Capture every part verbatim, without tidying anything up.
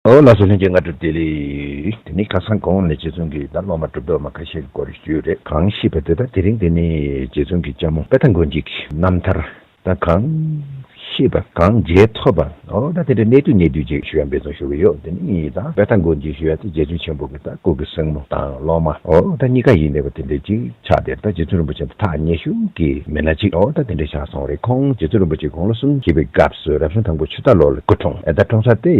ཨོ་ལགས་སོ། ལྷན་རྒྱས་སྔ་དྲོ་བདེ་ལེགས། དེ་ནི་ཁ་སང་གོང་ནས་རྗེ་བཙུན་གྱིས་ད་སློབ་མ་གྲུབ་ཐོབ་མ་ཁ་ཤས་ཀྱི་སྐོར་ཞུས་རེད། གང་ཤེས་པ་དེ་ད་དེ་རིང་དེ་ནི་རྗེ་བཙུན་གྱི་ལྕམ་མོ་པེ་ཏ་མགོན་སྐྱིད་ཀྱི་རྣམ་ཐར་ད་གང་ཤེས་པ་གང་མཇལ་ཐུབ་པ། ཨོ་ད་དེ་འདྲ་གནད་བསྡུས་གནད་བསྡུས་ཅིག་ཞུ་ཡ་འབད་བརྩོན་ཞུ་གི་ཡོད། དེ་ནི་ད་པེ་ཏ་མགོན་སྐྱིད་ཞུ་ཡ་དེ་རྗེ་བཙུན་ཆེན་པོ་གི་ད་སྐུ་གི་སྲིང་མོ་དང་སློབ་མ། ཨོ་ད་གཉིས་ཀ་ཡིན་བསྡད་པ་དེ་འདྲ་ཅིག་ཆགས་བསྡད། ད་རྗེ་བཙུན་རིན་པོ་ཆེ་ཐག་ཉེ་ཤོས་ཀྱི་མི་སྣ་གཅིག་ཨོ་ད་དེ་འདྲ་ཆགས་སོང་རེད། ཁོང་རྗེ་བཙུན་རིན་པོ་ཆེ་དགུང་ལོ་སུམ་ཅུ་བའི་སྐབས་སུ་རབ་བྱུང་དང་པོ་ཆུ་རྟ་ལོ་ལ་སྐུ་འཁྲུངས། ཨེ་ད་འཁྲུངས་ས་དེ་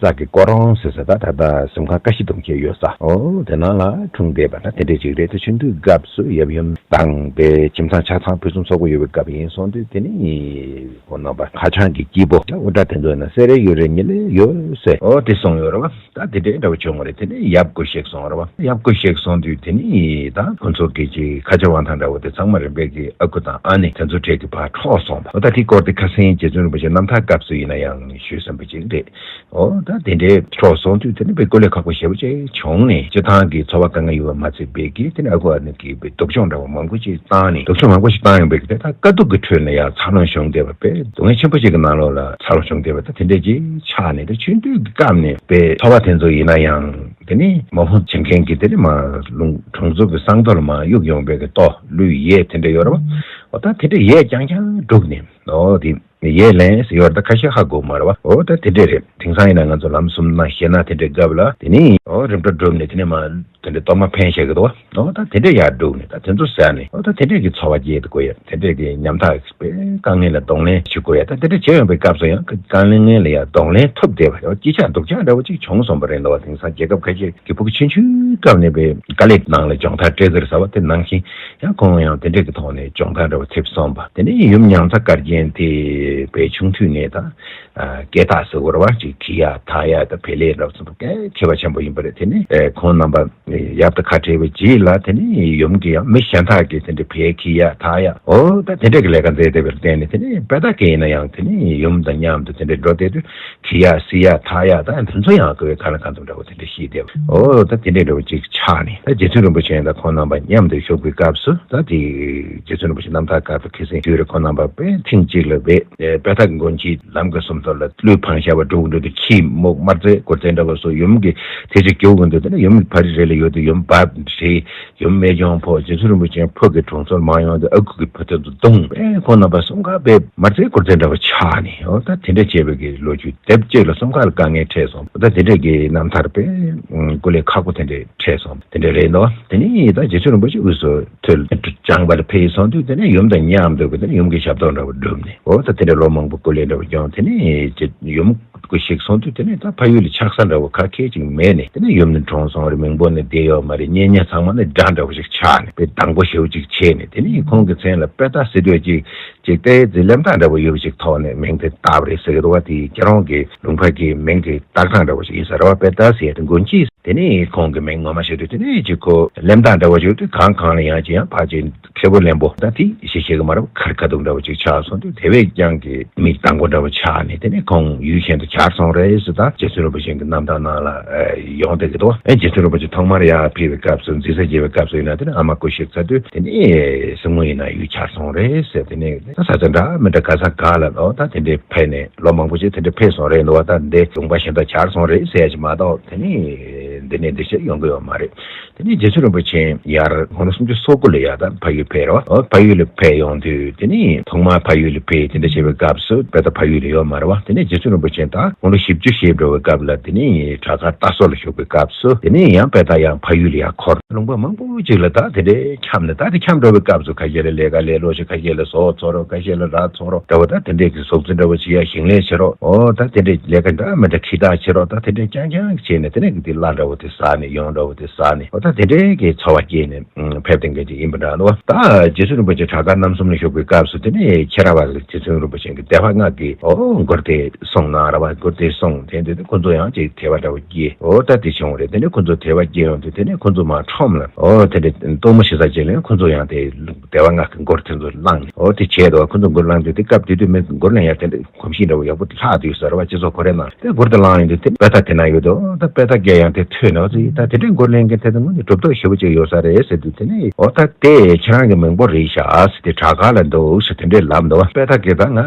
ས་དགེ་ཀོ་རོང་ཟེར་ས་ད་ད་ལྟ་གཟིམ་ཁང་ཀ་བཞི་དུང་ཁྱེར་ཡོད་ས། ཨོ་དེ་ནང་ལ་འཁྲུངས་བསྡད་པ་ད་དེ་འདྲ་ཅིག་རེད། ད་ཆུ་འདུས་སྐབས་སུ་ཡབ་ཡུམ་དང་པའི་ཁྱིམ་ཚང་ཆ་ཚང་ཕུན་སུམ་ཚོགས་པོ་ཡོད་པའི་སྐབས་ཡིན་སོང་དུས་དེ་ནི་ཁོང་རྣམ་པ་ཁ་བྱང་གི་སྐྱེས་བུ་ད་དབུ་སྐྲ་དེ་ཚོ་ན་སེ་རེ་ཡོད་རེ་ཉི་ལེ་ཡོད་ཟེར། ཨོ་དེ་སོང་ཡོད་རེད་བ། ད་དེ་འདྲའི་འདྲ་བོ་བྱུང་བ་རེད། དེ་ནས་ཡབ་སྐུ་གཤེགས་སོང་བ་རེད་བ། ཡབ་སྐུ་གཤེགས་སོང་དུས་དེ་ནས་ད་ཁོ་ཚོ་གི་ཅིག་ཁ་བྱང་དབང་ཐང་འདྲ་བོ་དེ་ཚང་མ་རིམ་པས་ཀྱི་ཨ་ཁུ་དང་ཨ་ནེ་དེ་ཚོ་གྲས་ཀྱི་བར་འཕྲོག་སོང་བ། འོ་ད་དེ་སྐོར་དེ་ཁ་སང་རྗེ་བཙུན་རིན་པོ་ཆེ་རྣམ་ཐར་སྐབས་སུ་ཡིན་ན་ཡང་ཞུས་ཟིན་པ་ཅིག་རེད། འོ་ད་དེ་འདྲའི་འཕྲོག་སོང་དུས་དེ་ནས་དཔེ་སྐུ་ལས་ཁག་པོ་ཞེ་པོ་ཅིག་བྱུང་ནས་སྤྱི་བཏང་གི་འཚོ་བ་དཀའ་ངལ་ཡོད་པ་མ་ཚད་པའི་གི་དེ་ནས་ཨ་ཁུ་ཨ་ནེ་གི་དཔེ་སྡུག་སྦྱོང་འདྲ་བོ་མང་པོ་ཅིག་བཏང་ནས་སྡུག་སྦྱོང་མང་པོ་ཞིག་བཏང་ཡོང་པའི་གི་དེ་ད་དཀའ་སྡུག་གི་ཁྲོད་ནས་ཡང་འཚར་ལོངས་བྱུང་བསྡད་པ་དཔེ་སྡུག་བསྔལ་ཆེན་པོ་ཞིག་གི་ནང་ལོགས་ལ་འཚར་ལོངས་བྱུང་བསྡད་པ་ད་དེ་འདྲས་ཅིག་ཆགས་ནས། ད་ཆུང་དུས་ཀྱི་སྐབས་ནས་དཔེ་འཚོ་བ་དེ་ཚོ་ཡིན་ན་ཡང་དེ་ནི་མ་འོངས་བྱེད་མཁན་གྱི་དེ་ནི་མ་ལུང་གྲོང་ཚོ་གི་སྲང་མདོ་ལ་མ་གཡུག་ཡོང་པའི་གི་ལྟོ་ལུས་ཡས་དེ་འདྲས་ཡོད་རེད་བ། འོ་ད་དེ་འདྲས་ཡས་རྐྱང་རྐྱང་བསྒྲུགས་ནས་འོ་དེ་ཡས་ལེན་ཟེར་ཡོད་རེད། ད་ཁ་ཤས་ཧ་གོ་མ་རེད་བ། འོ་ད་དེ་འདྲས་རེད། དེང་སང་ཡིན་ན་ང་ཚོ་ལམ་གསུམ་ན་ཤེས་ན་དེ་འདྲས་སྐབས་ལ་དེ་ནི་འོ་རིམ་གྲོ་བསྒྲུབས་ནས་དེ་ནི་མ། དེ་འདྲའི་གཏོར་མ་འཕེན་བྱེད་ཀྱི་འདུག་བ། འོ་ད་དེ་འདྲས་ཡར་བསྒྲུགས་ནས་ད་དེ་ཚོ་ཟ་ནས་འོ་ད་དེ་འདྲས་ཀྱི་འཚོ་བ་སྐྱེལ་དགོས་ཡ། དེ་འདྲས་ཀྱི་ཉམ་ཐག་པའི་དཀའ་ངལ་ལ་གདོང་ལེན་བྱེད་དགོས་ཡ། ད་དེ་འདྲས་བྱེད་ཡོང་པའི་སྐབས་སུ་ཡང་དཀའ་ངལ་ལ་ཡ་གདོང་ལེན་ཐུབ་བསྡད་པ་འོ་སྐྱིད་ཆགས་སྡུག་ཆགས་འདྲ་བོ་ཅིག་བྱུང་སོང་བ་རེད་འདུག་བ། དེང་སང་རྒྱལ་ཁབ་ཁ་ཤས་ཀྱི་ཕྲུ་གུ་ཆུང་ཆུང་སྐབས་ནས་པའི་དཀའ་ལས་ནང་ལ་སྦྱོང་ཐག་བྲེལ་ཟེར་ཟ་བ་དེ་ནང་བཞིན་ཡང་ཁོང་ཡང་དེ་འདྲས་ཀྱི་ཐོག་ནས་སྦྱོང་ཐག་འདྲ་བོ་ཐེབས་སོང་བ། དེ་ནས་ཡུམ་མྱང་ཚ་དཀར་རྒྱན་དེ་པའི་ཆུང་དུས་ནས་ད། སྐད་ཐག་ཟེར་དགོས་རེད་བ། ཅིག་ཁྱི་ཡ་ཐག་ཡ་དང་བལ་ལས་རབ་ཚུན་པོ་གལ་མཁས་པ་ཆེན་པོ་ཡིན་པ་རེད། དེ་ནི་ཨེ་ཁོང་རྣམ་པ་ཡབ་དང་ཁ་བྲལ་བའི་རྗེས་ལ་དེ་ནི་ཡུམ་གྱི་ཡང་མི་གཞན་དག་གིས་དེ་འདྲའི་བལ་ཁྱི་ཡ་ཐག་ཡ་འོ་ད་དེ་འདྲ་གི་ལས་ཀ་མཛད་བསྡད་པར་བརྟེན་ནས་དེ་ནི་དཔེ་ད་གས་ཡིན་ན་ཡང་དེ་ནི་ཡུམ་དང་མཉམ་དུ་དེ་འདྲའི་འགྲོ་བསྡད་དུས་ཁྱི་ཡ་སི་ཡ་ཐག་ཡ་དང་དེ་ཚོ་ཡང་དགའ་བའི་ག་ན་ག་འདུག་འདྲ་བོ་དེ་འདྲ་ཤེས་བསྡད་འོ་ད་དེ་འདྲའི་འདྲ་བོ་ཅིག་ཆགས་ནས་ད་རྗེ་བཙུན་རིན་པོ་ཆེ་དང་ཁོང་རྣམ་པ་མཉམ་དུ་བཞུགས་པའི་སྐབས་སུ་ད་དེ་རྗེ་བཙུན་རིན་པོ་ཆེ་རྣམ་ཐར་སྐབས་སུ་ཁ་སང་ཞུས་རེད། ཁོང་རྣམ་པ་དཔེ་ཐེངས་གཅིག་ལ་བས་དཔེ་ད་མགོན་གྱི་ལམ་གྱི་སུམ་མདོ་ལ་ཀླུའི་འཕང་ཞབས་པ་འགྲོ་འགྲོ་དུས་ཁྱི་མོ་དམར་རྫས་གུར་རྫས་འདྲ་བ་སོགས་ཡུམ་གྱི་དེ་ཅིག་རྒྱུག་གི་འདུག་དེ་ནས་ཡུམ་ཕ་རི་རེ་ལ་ཡོད་དུས་ཡུམ་བབས་བྲིས། ཡུམ་རྨད་བྱུང་ཕོ་རྗེ་བཙུན་རིན་པོ་ཆེ་ཕོ་གི་གྲོང་ཚོར་མ་ཡོང་དུས་ཨ་ཁུ་གི་བུ་དེ་ཚོ་བརྡུངས་པས་ཁོང་རྣམ་པ་གསུམ་ཀ་དཔེ་དམར་རྫས་གུར་རྫས་འདྲ་བ་ཆགས་ནས་འོ་ད་དེ་འདྲ་བྱས་པའི་གི་ལོ་རྒྱུས་དེབ་ཅིག་ལ་གསུམ་ཀ་ལ་དཀའ་ངལ་འཕྲད་སོང་། འོ་ད་དེ་འདྲ་གི་རྣམ་ཐར་དཔེ་སྐུ་ལས་ཁག་པོ་དེ་འདྲ་འཕྲད་སོང་། དེ་འདྲ་རེད་འདུག་དེ་ནས་ད་རྗེ་བཙུན་རིན་པོ་ཆེ་དབུས་སུ་ཐོད་སྦྱངས་པ་ལ་ཕེབས་སོང་དུས་དེ་ནས་ཡུམ་དང་མཉམ་དུ་གི་དེ་ནས་ཡུམ་གྱི་ཞབས་ཏོག་འདྲ་བོ་བསྒྲུབས་ནས་འོ་ད་དེ་འདྲ་ལོ་མང་པོ་སྐུ་ལས་འདྲ་བོ་བསྐྱངས། དེ་ནས་ཡུམ་སྐུ་གཤེགས་སོང་དུས་དེ་ནས་ད་ཕ་ཡུལ་ལ་ཆགས་ས་འདྲ་བོ་ག་གེ་ཅིག་མེད་ནས་དེ་ནས་ཡུམ་ནི་གྲོངས་སོང་རེད། མིང་པོ་ནི་བསྡད་ཡོད་མ་རེད། གཉེན་ཉེ་ཚང་མ་ནི་དགྲ་འདྲ་བོ་ཞིག་ཆགས་ནས་དཔེ་སྡང་པོ་ཞེ་པོ་ཅིག་བྱས་ནས་དེ་ནས་ཁོང་གི་མཚན་ལ་དཔེ་ལྟ་ཟེར་དུས་ཅིག་ཅིག་ཏའི་ཙི་གླེམ་སྟངས་འདྲ་བོ་ཡོད་པ་ཞིག་ཐོག་ནས་མིང་དེ་བཏགས་པ་རེད་ཟེར་གི་འདུག་བ། དེ་ཁྱེད་རང་གི་ལུང་པ་གི་མིང་གི་བཏགས་སྟངས་འདྲ་བོ་ཞིག་ཡིན་ས་རེད་བ། དཔེ་ལྟ་ཟེར་ཡ་དེ་མགོན་སྐྱིད་དེ་ནས་ཁོང་གི་མིང་ངོ་མ་ཤེས་དུས་དེ་ནས་ཅིག་ཁོ་གླེམ་སྟངས་འདྲ་བོ་ཞིག་དུས་གང་གང་ལ་ཡང་ཅིག་ཡང་ཕར་ཅིག་མཁས་པོ་གླེན་པོ་ད་དེ་ཤེས་ཤེས་གི་མ་རེད། ཁར་ཁ་ཐུག་འདྲ་བོ་ཅིག་ཆགས་སོང་དུས་དེ་བས་ཀྱང་གི་མི་དང་པོ་འདྲ་བོ་ཆགས་ནས་དེ་ནས་ཁོང་ཡུལ་གཞན་དུ་གྱར་སོང་རེད་ཟེར། ད་རྗེ་བཙུན་རིན་པོ་ཆེ་གི་རྣམ་ཐར་ནང་ལ་ཡོང་བསྡད་ཀྱི་འདུག་ཨེ་རྗེ་བཙུན་རིན་པོ་ཆེ་ཐོག་མར་ཡར་ཕེབས་པའི་སྐབས་སུ་འཛིན་ས་བརྗེ་བའི་སྐབས་སུ་ཡིན་ན་དེ་ནས་ཨ་མ་སྐུ་གཤེགས་ཚར་དུས་དེ་ནས་སྲིང་མོ་ཡིན་ན་ཡུལ་གྱར་སོང་རེད་ཟེར། དེ་ནས་ད་ས་ཆ་འདྲ་མི་འདྲ་ག་ས་ག་ལ་ཨོ་ད་དེ་འདྲའི་ཕེབས་ནས་ལོ་མང་པོ་ཞིག་དེ་འདྲའི་ཕེབས་སོང་རེད་འདུག་བ། ད་འདི་ལུང་པ་གཞན་དུ་གྱར་སོང་རེད་ཟེར་ཡ་ཞིག་མ་གཏོགས་དེ་ནས་འདི་ནས་འདི་ཕྱིར་ཡོང་གི་ཡོད་མ་རེད། དེ་ནས་རྗེ་བཙུན་རིན་པོ་ཆེ་ཡར་དགུང་ལོ་སུམ་ཅུ་སོ་དགུ་ལ་ཡར་ད་ཕ་ཡུལ་ཕེབས་རེད་བ། ཨོ་ཕ་ཡུལ་ལ་ཕེབས་ཡོང་དུས་དེ་ནས་ཐོག་མར་ཕ་ཡུལ་ལ་ཕེབས་དེ་འདྲ་བྱེད་པའི་སྐབས་སུ་དཔེ་ད་ཕ་ཡུལ་ལ་ཡོད་མ་རེད་བ། དེ་ནས་རྗེ་བཙུན་རིན་པོ་ཆེ་ད་དགུང་ལོ་བཞི་བཅུ་བཞེས་འགྲོ་བའི་སྐབས་ལ་དེ་ནས་བྲག་དཀར་རྟ་སོ་ལ་བཞུགས་པའི་སྐབས་སུ་དེ་ནས་ཡང་དཔེ་ད་ཡང་ཕ་ཡུལ་ལ་ཡར་འཁོར། ལུང་པ་མང་པོ་ཅིག་ལ་ད་དེ་འདྲའི་འཁྱམས་ནས་ད་དེ་འཁྱམས་འགྲོ་བའི་སྐབས་སུ་ཁ་ཤས་ལ་ལས་ཀ་ལས་ལོ་ཞིག་ཁ་ཤས་ལ་ཟོག་འཚོ་རོགས་ཁ་ཤས་ལ་ར་འཚོ་རོགས་འདྲ་བོ་ད་དེ་འདྲས་ཀྱི་ཟོག་འཛིན་འདྲ་བོ་བྱེད་ཡ་ཞིང་ལས་བྱེད་རོགས་ཨོ་ད་དེ་འདྲས་ལས་ཀ་འདྲ་མི་འདྲ་ཁྱི་དག་བྱེད་རོགས་ད་དེ་འདྲས་རྐྱང་རྐྱང་བྱས་ནས་དེ་ནས་ཀྱི་དེ་གླ་འདྲ་བོ་དེ་ཟ་ནས་ཡོང་འདྲ་བོ་དེ་ཟ་ནས་ཨོ་ད་དེ་འདྲས་ཀྱི་འཚོ་བ་སྐྱེལ་ནས་ཕེབས་དེ་འདྲས་ཀྱི་ཡིན་པ་འདྲ་འདུག་ད་རྗེ་བཙུན་རིན་པོ་ཆེ་བྲག་དཀར་རྣམ་གསུམ་ལ་བཞུགས་པའི་སྐབས་སུ་དེ་ནས་ཁྱེད་རང་བ་རྗེ་བཙུན་རིན་པོ་ཆེ་གི་དད་པ་ང་གི་ཨོ་མགུར་དེ་གསུངས་གནང་ར་བ། མགུར་དེ་གསུངས་དེ་འདི་ཁོ་ཚོ་ཡང་ཅིག་དད་པ་འདྲ་བོ་སྐྱེས། ཨོ་ད་དེ་བྱུང་བ་རེད། དེ་ནས་ཁོ་ཚོ་དད་པ་སྐྱེས་ཡོང་དུས་དེ་ནས་ཁོ་ཚོ་མར་ཁྲོམ་ལ་ཨོ་དེ་འདྲ་གཏོར་མ་ཞེ་ས་བྱས་ལས་ཁོ་ཚོ་ཡང་དེ་དད་པ་ང་གི་མགུར་དེ་ཚོ་བླངས་ནས་ཨོ་དེ་བྱས་འདུག་ཁོ་ཚོ་མགུར་བླངས་དུས་དེ་སྐབས་དེ་དུས་མི་མགུར་ལེན་ཡ་དེ་འདྲ་གོམས་གཤིས་འདྲ་བོ་ཡག་པོ་ལྷག་དུས་ཟེར་བ་སྤྱི་ཚོགས་ཁོ་རེ་ནང་དེ་མགུར་དེ་བླངས་ཡོང་དུས་དེ་དཔེ་ད་དེ་ན་ཡོད་དོ། ད་དཔེ་ད་སྐད་ཡང་དེ་ཐོས། ནོ་ཟེར། ད་དེ་འདྲའི་མགོ་ལེན་མཁན་དེ་ཚོ་དངོས་གནས་གྲུབ་རྟགས་ཞེ་པོ་ཅིག་ཡོད་ས་རེད་ཟེར་དུས། དེ་ནས་འོ་ད་དེ་ཁྱེད་རང་གི་མིང་པོ་རེད་ཤག་ཟེར་དེ་དྲ་ག་ལ་འདུག་ཟེར་དེ་འདྲའི་ལབ་འདུག་དཔེ་ད་གི་ད་ང་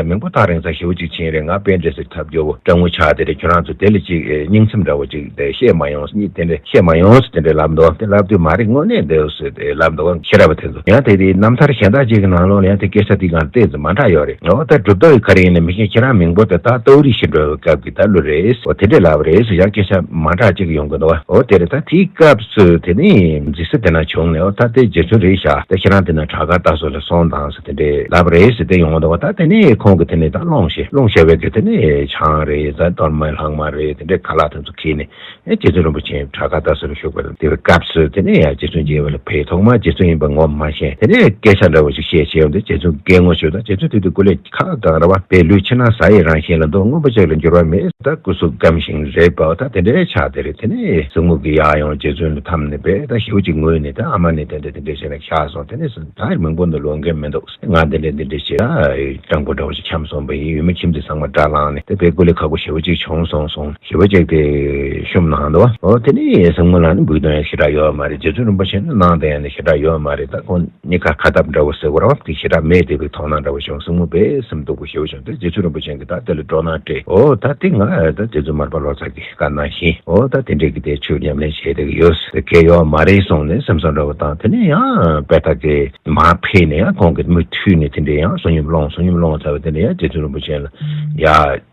མིང་པོ་ཐག་རིང་ས་ཞེ་པོ་ཅིག་ཕྱིན་རེད། ང་པན་ཌི་ཟེར་ཐབས་སྐྱོ་བོ་སྤྲང་བོ་ཆགས་དེ་རེད། ཁྱོད་རང་ཚོ་དེ་ལ་ཅིག་སྙིང་ཚིམ་འདྲ་བོ་ཅིག་དེ་བཤད་མ་ཡོང་ཟེར་དེ་འདྲའི་ལབ་འདུག་དེ་ལབ་དུས་མ་རེད། དངོས་གནས་འདུག་ཟེར་དེ་ལབ་འདུག་ཤེས་རབ་པ་དེ་ཚོ་ཡང་དེ་དེའི་རྣམ་ཐར་གཞན་དག་ཅིག་གི་ནང་ལོགས་ལ་ཡང་དེ་སྐད་ཆ་དེ་གང་ཏོག་ཙམ་མ་འདྲ་ཡོད་རེད། འོ་ད་གྲུབ་རྟགས་ཡི་ག་རེ་ཡིན་ན་མི་ཤེས། ཁྱེད་རང་མིང་པོ་དེ་ད་ཏའུ་རི་ཞིག་འགྲོ་བའི་སྐབས་ཀྱི་ད་ལོ་རེད། འོ་དེ་འདྲས་ལབ་རེད་ཟེར། ཡང་སྐད་ཆ་མ་འདྲ་ཅིག་ཡོང་གི་འདུག་འོ་དེ་རེད། ད་དེའི་སྐབས་སུ་དེ་ནས་མཛེས་ས་དེ་ན་བྱུང་ནས། འོ་ད་དེ་རྗེ་བཙུན་རེད་ཤག་ད་ཁྱེད་རང་དེ་ན་དྲག་ག་ལྟ་སོགས་ལ་སོང་དང་ཟེར་དེ་འདྲས་ལབ་རེད་ཟེར་དེ་ཡོང་གི་འདུག་ད་དེ་ནས་ཁོང་གིས་དེ་ནས་ད་སློང་ཞེས་སློང་ཞེས་པའི་གི་དེ་ནས་ཆང་རེད། ད་གཏོར་མ་ལྷག་མ་རེད། དེ་འདྲས་ཁ་ལག་དེ་ཚོ་ཁྱེར་ནས། ཨེ་རྗེ་བཙུན་རིན་པོ་ཆེ་དྲག་ག་ལྟ་སོགས་ལ་བཞུགས་པ་དང་། དེ་བའི་སྐབས་སུ་དེ་ནས་ཡང་རྗེ་བཙུན་མཇལ་བ་ལ་ཕེབས། ཐོག་མར་རྗེ་བཙུན་ཡིན་པ་ངོ་མ་ཤེས། དེ་ནས་སྐད་ཆ་འདྲ་བོ་ཞིག་བཤད་བྱས་ཡོང་དུས་རྗེ་བཙུན་སྐད་ངོ་ཤོར་དང་། རྗེ་བཙུན་དེ་དུས་སྐུ་ལས་ཁག་གང་ར་བ་པའི་ལུས་ཕྱི་ནང་གཟའ་ཡི་རང་བཞིན་ལ་འདུག་སྔོན་པོ་ཅིག་ལ་འགྱུར་བ་མེད། ད་སྐུ་གཟུགས་སྐམ་ཞིང་རེད་པ། ད་དེ་འདྲའི་ཆགས་དེ་རེད། དེ་ནས་སྲིང་མོ་གི་ཡར་ཡོང་རྗེ་བཙུན་ལ་འཐམས་ནས་བས་ད་ཞེ་པོ་ཅིག་ངུས་ནས། ད་ཨ་མ་ནི་དེ་འདྲ་དེ་འདྲ་བྱས་ནས་ཤག་སོང་། དེ་ནས་ད་མིང་པོ་འདི་ལོ་འགན་མི་འདུག་ང་དེ་འདྲ་དེ་འདྲ་བྱས་ད་སྤྲང་པོ་འདྲ་བོ་ཞིག་འཁྱམས་སོང་བ་ཡིན། ཡུལ་མི་ཁྱིམ་མཚེས་ཚང་མ་དགྲ་ལངས་ནས་དེ་བས་སྐུ་ལས་ཁག་པོ་ཞེ་པོ་ཅིག་བྱུང་སོང་སོང་། ཞེ་པོ་ཅིག་དེ་ཤུམ་གནང་འདུག་འོ་དེ་ནས་སྲིང་མོ་ལ་ནི་འབུལ་དོན་ཡང་ཞེ་དྲག་ཡོད་མ་རེད། རྗེ་བཙུན་རིན་པོ་ཆེ་ནི་གནང་དོན་ཡང་ནི་ཞེ་དྲག་ཡོད་མ་རེད། ད་ཁོང་གཉིས་ཀ་ཁ་འཐབ་འདྲ་བོ་ཟེར་བ་རེད་པ། དེ་ཞེ་དྲག་མེད་བསྡད་པའི་མཐོང་སྣང་འདྲ་བོ་བྱུང་། སྲིང་མོ་དཔེ་སེམས་སྡུག་པོ་ཞེ་པོ་བྱུང་སྟེ་རྗེ་བཙུན་རིན་པོ་ཆེ་གིས་ད་དེ་ལ་སྤྲོ་སྣང་སྤྲད། འོ་ད་དེ་ང་ད་རྗེ་བཙུན་མར་པ་ལོ་ཙཱ་གིས་བཀའ་གནང་བཞིན། འོ་ད་དེ་འདྲའི་གི་དེ་ཆོས་ཉམས་ལེན་བྱས་བསྡད་ཀྱི་ཡོད། དེ་གལ་ཡོད་མ་རེད་གསུངས་ནས་སེམས་གསོ་འདྲ་བོ་བཏང་། དེ་ནས་ཡང་དཔེ་ཐག་གི་མར་ཕེབས་ནས་ཡང་ཁོང་གིས་མུ་མཐུད་ནས་དེ་འདྲའི་ཡང་བསོད་སྙོམས་སློང་། བསོད་སྙོམས་སློང་ཚར་བ་དེ་ནས་ཡང་རྗེ་བཙུན་རིན་པོ་ཆེ་ལ་ཡ་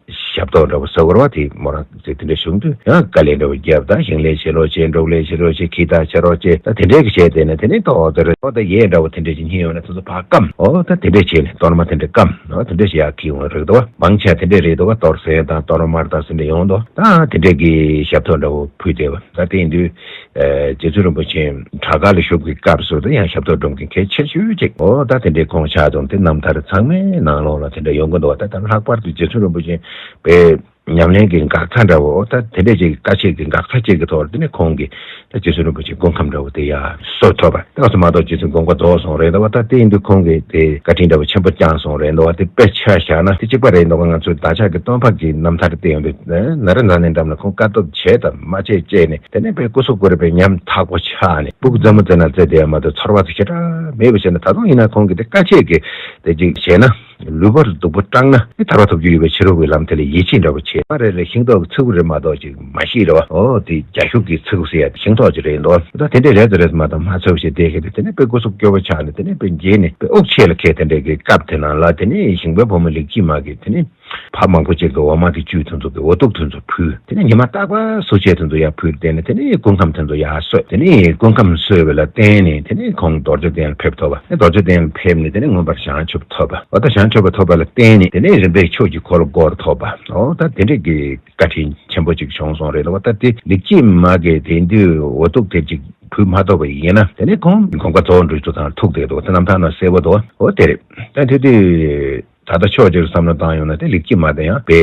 ཞབས་ཏོག་འདྲ་བོ་ཟེར་བ་རེད་པ། དེ་མོ་རང་ཚོས་དེ་འདྲ་བྱུང་དུས་ཡང་དཀའ་ལས་འདྲ་བོ་བརྒྱབ། ད་ཞིང་ལས་བྱེད་རོགས་བྱེད། འབྲོག་ལས་བྱེད་རོགས་བྱེད། ཁྱི་དག་བྱེད་རོགས་བྱེད། ད་དེ་འདྲའི་གི་བྱས་དེ་ནས་དེ་ནས་ཏོག་ཙམ་རེ་ཏོག་ཙམ་ཡས་འདྲ་བོ་དེ་འདྲ་ཞིག་རྙེད་ཡོང་ན་དེ་ཚོ་ཕར་སྐམ། འོ་ད་དེ་འདྲ་བྱས་ནས་གཏོར་མ་དེ་འདྲ་སྐམ། འོ་དེ་འདྲ་ཞིག་ཡར་འཁྱེར་ཡོང་རེད་འདུག་པ། མང་ཆེ་བ་དེ་འདྲ་རེད་འདུག་པ། གཏོར་ཟས་དང་གཏོར་མ་དང་དེ་འདྲ་ཡོང་འདུག་ད་དེ་འདྲའི་གི་ཞབས་ཏོག་འདྲ་བོ་ཕུལ་བསྡད་པ། ད་དེ་ཡིན་དུས། ཨ་རྗེ་བཙུན་རིན་པོ་ཆེ་དྲག་ག་ལ་བཞུགས་པའི་སྐབས་སུ་དེ་ཡང་ཞབས་ཏོག་སྒྲུབ་མཁན་གལ་ཆེ་ཤོས་ཅིག་འོ་ད་དེ་འདྲའི་ཁོང་ཆགས་དང་། དེ་རྣམ་ཐར་ཚང་མའི་ནང་ལོགས་ལ་དེ་འདྲ་ཡོང་གི་འདུག་པ། ད་ལྷག་པར་དུ་རྗེ་བཙུན་རིན་པོ་ཆེ་པའི་ཉམས་ལེན་གྱི་འགག་རྩ་འདྲ་བོ། ད་དེ་འདྲ་ཅིག་དཀའ་སྤྱད་ཀྱི་འགག་རྩ་ཅིག་གི་ཐོག་ལ་དེ་ནས་ཁོང་གིས་ད་རྗེ་བཙུན་རིན་པོ་ཆེའི་སྐུ་ཁམས་འདྲ་བོ་དེ་ཡར་གསོ་ཐུབ་པ། ད་སོ་མ་གཏོགས་རྗེ་བཙུན་དགོངས་པ་རྫོགས་སོང་རེད་འདུག་པ། ད་དེ་ཡིན་དུས་ཁོང་གིས་དེ་བཀའ་དྲིན་འདྲ་བོ་ཆེན་པོ་བསྐྱངས་སོང་རེད་འདུག་པ། དེ་དཔེ་ཆ་བཞག་ན་དེ་གཅིག་པ་རེད་འདུག་པ། ང་ཚོས་བདག་ཅག་གི་སྟོན་པ་གི་རྣམ་ཐར་བལྟས་ཡོང་དུས། ན་རེ་ན་ནས་འགྲམ་ལ་ཁོང་དཀའ་སྟོབས་བྱས་དང་མ་བྱས་བྱས་ནས། དེ་ནས་དཔེ་སྐུ་གཟུགས་ཀོ་རེ་དཔེ་ཉམ་ཐག་པོ་ཆགས་ནས་སྤུ་གུ་མཛེས་མོ་མཛེས་ན་མཛེས་བསྡད་ཡ་མ་གཏོགས་ཚོར་བ་དེ་ཞེ་དྲག་མེད་པ་བྱས་ན། ད་དུང་ཡིན་ན་ཁོང་གིས་དེ་དཀའ་སྤྱད་ཀྱིས་དེ་ཅིག་བྱས་ན། ལུས་པོར་སྡུག་པོ་སྐྲག་ན་ནི་ཐར་པ་ཐོབ་རྒྱུ་ཡོད་པའི་ཕྱི་རོལ་གྱི་ལམ་དེ་ལ་ཡིད་ཆེས་འདྲ་བོ་བྱེད་པ་རེད་ལ། ཤིང་ཏོག་གི་ཚི་གུ་རེད་མ་གཏོགས་ཅིག་མ་ཤེས་རེད་པ། འོ་དེ་རྒྱ་ཤུག་གི་ཚི་གུ་ཟེར་ཡ་དེ་ཤིང་ཏོག་ཅིག་རེད་འདུག་ད་དེ་འདྲས་རེད་དང་རེད་མ་གཏོགས་མ་ཚོར་བ་ཞིག་བསྡད་ཤེས་དུས། དེ་ནས་དཔེ་སྐུ་གཟུགས་སྐྱོ་བོ་ཆགས་ནས། དེ་ནས་དཔེ་འགྱེལ་ནས་དཔེ་དབུགས་ཆད་ལ་ཁད་དེ་འདྲས་ཀྱི་སྐབས་དེ་ནང་ལ། དེ་ནས་ཞིང་པའི་བུ་མོ་ལེགས་སྐྱིད་མ་གིས་དེ་ནས་ཕ་མང་པོ་ཅིག་གི་འོ་མ་དེ་བཅུད་དེ་ཚོ་གི་འོ་ཐུག་དེ་ཚོ་ཕུལ། དེ་ནས་ཉི་མ་རྟག་པར་གཟུགས་ཆས་དེ་ཚོ་ཡར་ཕུལ། དེ་ནས་དེ་ནས་སྐུ་ཁམས་དེ་ཚོ་ཡར་གསོས། དེ་ནས་སྐུ་ཁམས་གསོས་པ་ལ་བརྟེན་ནས་དེ་ནས་ཁོང་རྡོ་རྗེ་གདན་ལ་ཕེབས་ཐུབ་པ། རྡོ་རྗེ་གདན་ལ་ཕེབས་ནས་དེ་ནས་མངོན་པར་བྱང་ཆུབ་ཐོབ་པ། འོ་ད་བྱང་ཆུབ་པ་ཐོབ་པ་ལ་བརྟེན་ནས་དེ་ནས་རིམ་པས་ཆོས་ཀྱི་འཁོར་ལོ་བསྐོར་ཐུབ་པ། འོ་ད་དེ་འདྲས་ཀྱི་བཀའ་དྲིན་ཆེན་པོ་ཅིག་བྱུང་སོང་རེད་ལ། འོ་ད་དེ་ལེགས་སྐྱིད་མ་གིས་དེ་དུས་འོ་ཐུག་དེ་ཅིག་ཕུལ་མ་ཐུབ་པ་ཡིན་ན། དེ་ནས་ཁོང་དགོངས་པ་རྫོགས་འགྲོ་རྒྱུ་དང་ཐུག་བསྡད་འདུག་དེ་རྣམ་ཐར་ནང་གསལ་པོ་འདུག་འོ་དེ་རེད། ད་དེ་དུས་ད་ལྟ་ཕྱོགས་གཅིག་ཏུ་བསམ་བློ་བཏང་ཡོང་ན། དེ་ལེགས་སྐྱིད་མ་དེ་ཡང་དཔེ་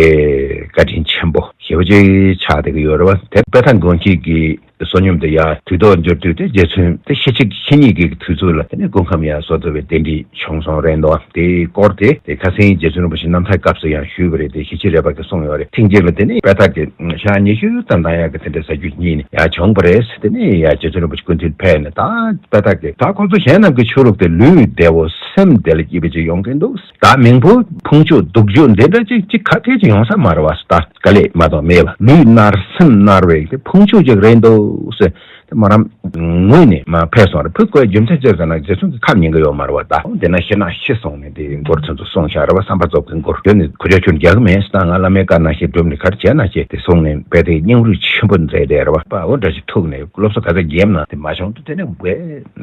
བཀའ་དྲིན་ཆེན་པོ་ཞེ་པོ་ཅིག་ཆགས་བསྡད་ཀྱི་ཡོད་རེད་པ། དེ་དཔེ་ཐང་དགོན་སྐྱིད་ཀྱི་བསོད་སྙོམས་དེ་ཡར་དུས་ཐོག་འབྱོར་དུས། དེ་རྗེ་བཙུན་དེ་ཤི་ཚེ་ཤི་ཉིན་གྱི་དུས་ཚོད་ལ་དེ་ནས་སྐུ་ཁམས་ཡར་གསོ་ཐུབ་པའི་རྟེན་འབྲེལ་བྱུང་སོང་རེད་འདུག་དེའི་སྐོར་དེ་དེ་ཁ་སང་རྗེ་བཙུན་རིན་པོ་ཆེ་རྣམ་ཐར་སྐབས་སུ་ཡང་ཞུས་པ་རེད། དེ་ཞི་བྱེད་རས་པ་གིས་གསུངས་ཡོད་རེད། ཐེངས་གཅིག་ལ་དེ་ནས་དཔེ་ཐག་གི་ཞག་ཉི་ཤུ་ཙམ་བཏང་ཡག་གི་དེ་འདྲའི་ཟ་རྒྱུ་རྙེད་ནས་ཡར་བྱུང་བ་རེད། དེ་ནས་ཡར་རྗེ་བཙུན་རིན་པོ་ཆེ་སྐུ་མདུན་ཕེབས་ནས། ད་དཔེ་ཐག་གི་ད་ཁོ་ཚོ་གཞན་རྣམས་ཀྱི་ཆོས་ལུགས་དེ་ལུས་བདེ་བོ་སེམས་བདེ་ལ་སྐྱིད་པ་ཅིག་ཡོང་གིན་འདུག་ད་མིང་པོ་ཕུང་བྱེད་སྡུག་བྱེད་འདི་འདྲ་ཅིག་ཅིག་ག་ཐད་ཅིག་ཡོང་ས་མ་རེད་པ། ད་དཀའ་ལས་མ་གཏོགས་མེད་པ། ལུས་མནར་སེམས་མནར་བའི་དེ་ཕུང་བྱེད་ཅིག་རེད་འདུག་ཟེར། དེ་མོ་རང་ངུས་ནས་མར་ཕེབས་སོང་རེད། ཕུད་དགོས་རྒྱུ་མཚན་ཅི་ཟེར་ན་རྗེ་བཙུན་གྱི་ཁ་ཉན་གི་ཡོད་མ་རེད་པ། ད་འོ་དེ་ན་ཤི་ན་ཤི་སོང་ནས་དེ་མགུར་ཚོ་ཚོ་གསུངས་བཞག་རེད་པ། བསམ་པ་རྫོགས་པའི་མགུར། དེ་ནི་ཁོ་ཅག་ཁྱོད་རྒྱག་གི་མེད་ཟེར། ད་ང་བླ་མའི་བཀའ་ནང་བཞིན་སྒྲུབ་ནས་ག་རེ་བྱས་ན་བྱས། དེ་གསུངས་ནས་དཔེ་དེ་སྙིང་རུས་ཆེན་པོ་མཛད་བསྡད་རེད་པ། འོ་འདྲ་ཞིག་ཐུག་ནས་སློབ་གསོ་ག་ཚོད་བརྒྱབ་ན་དེ་མ་བྱུང་དུས། དེ་ནས་དཔེ་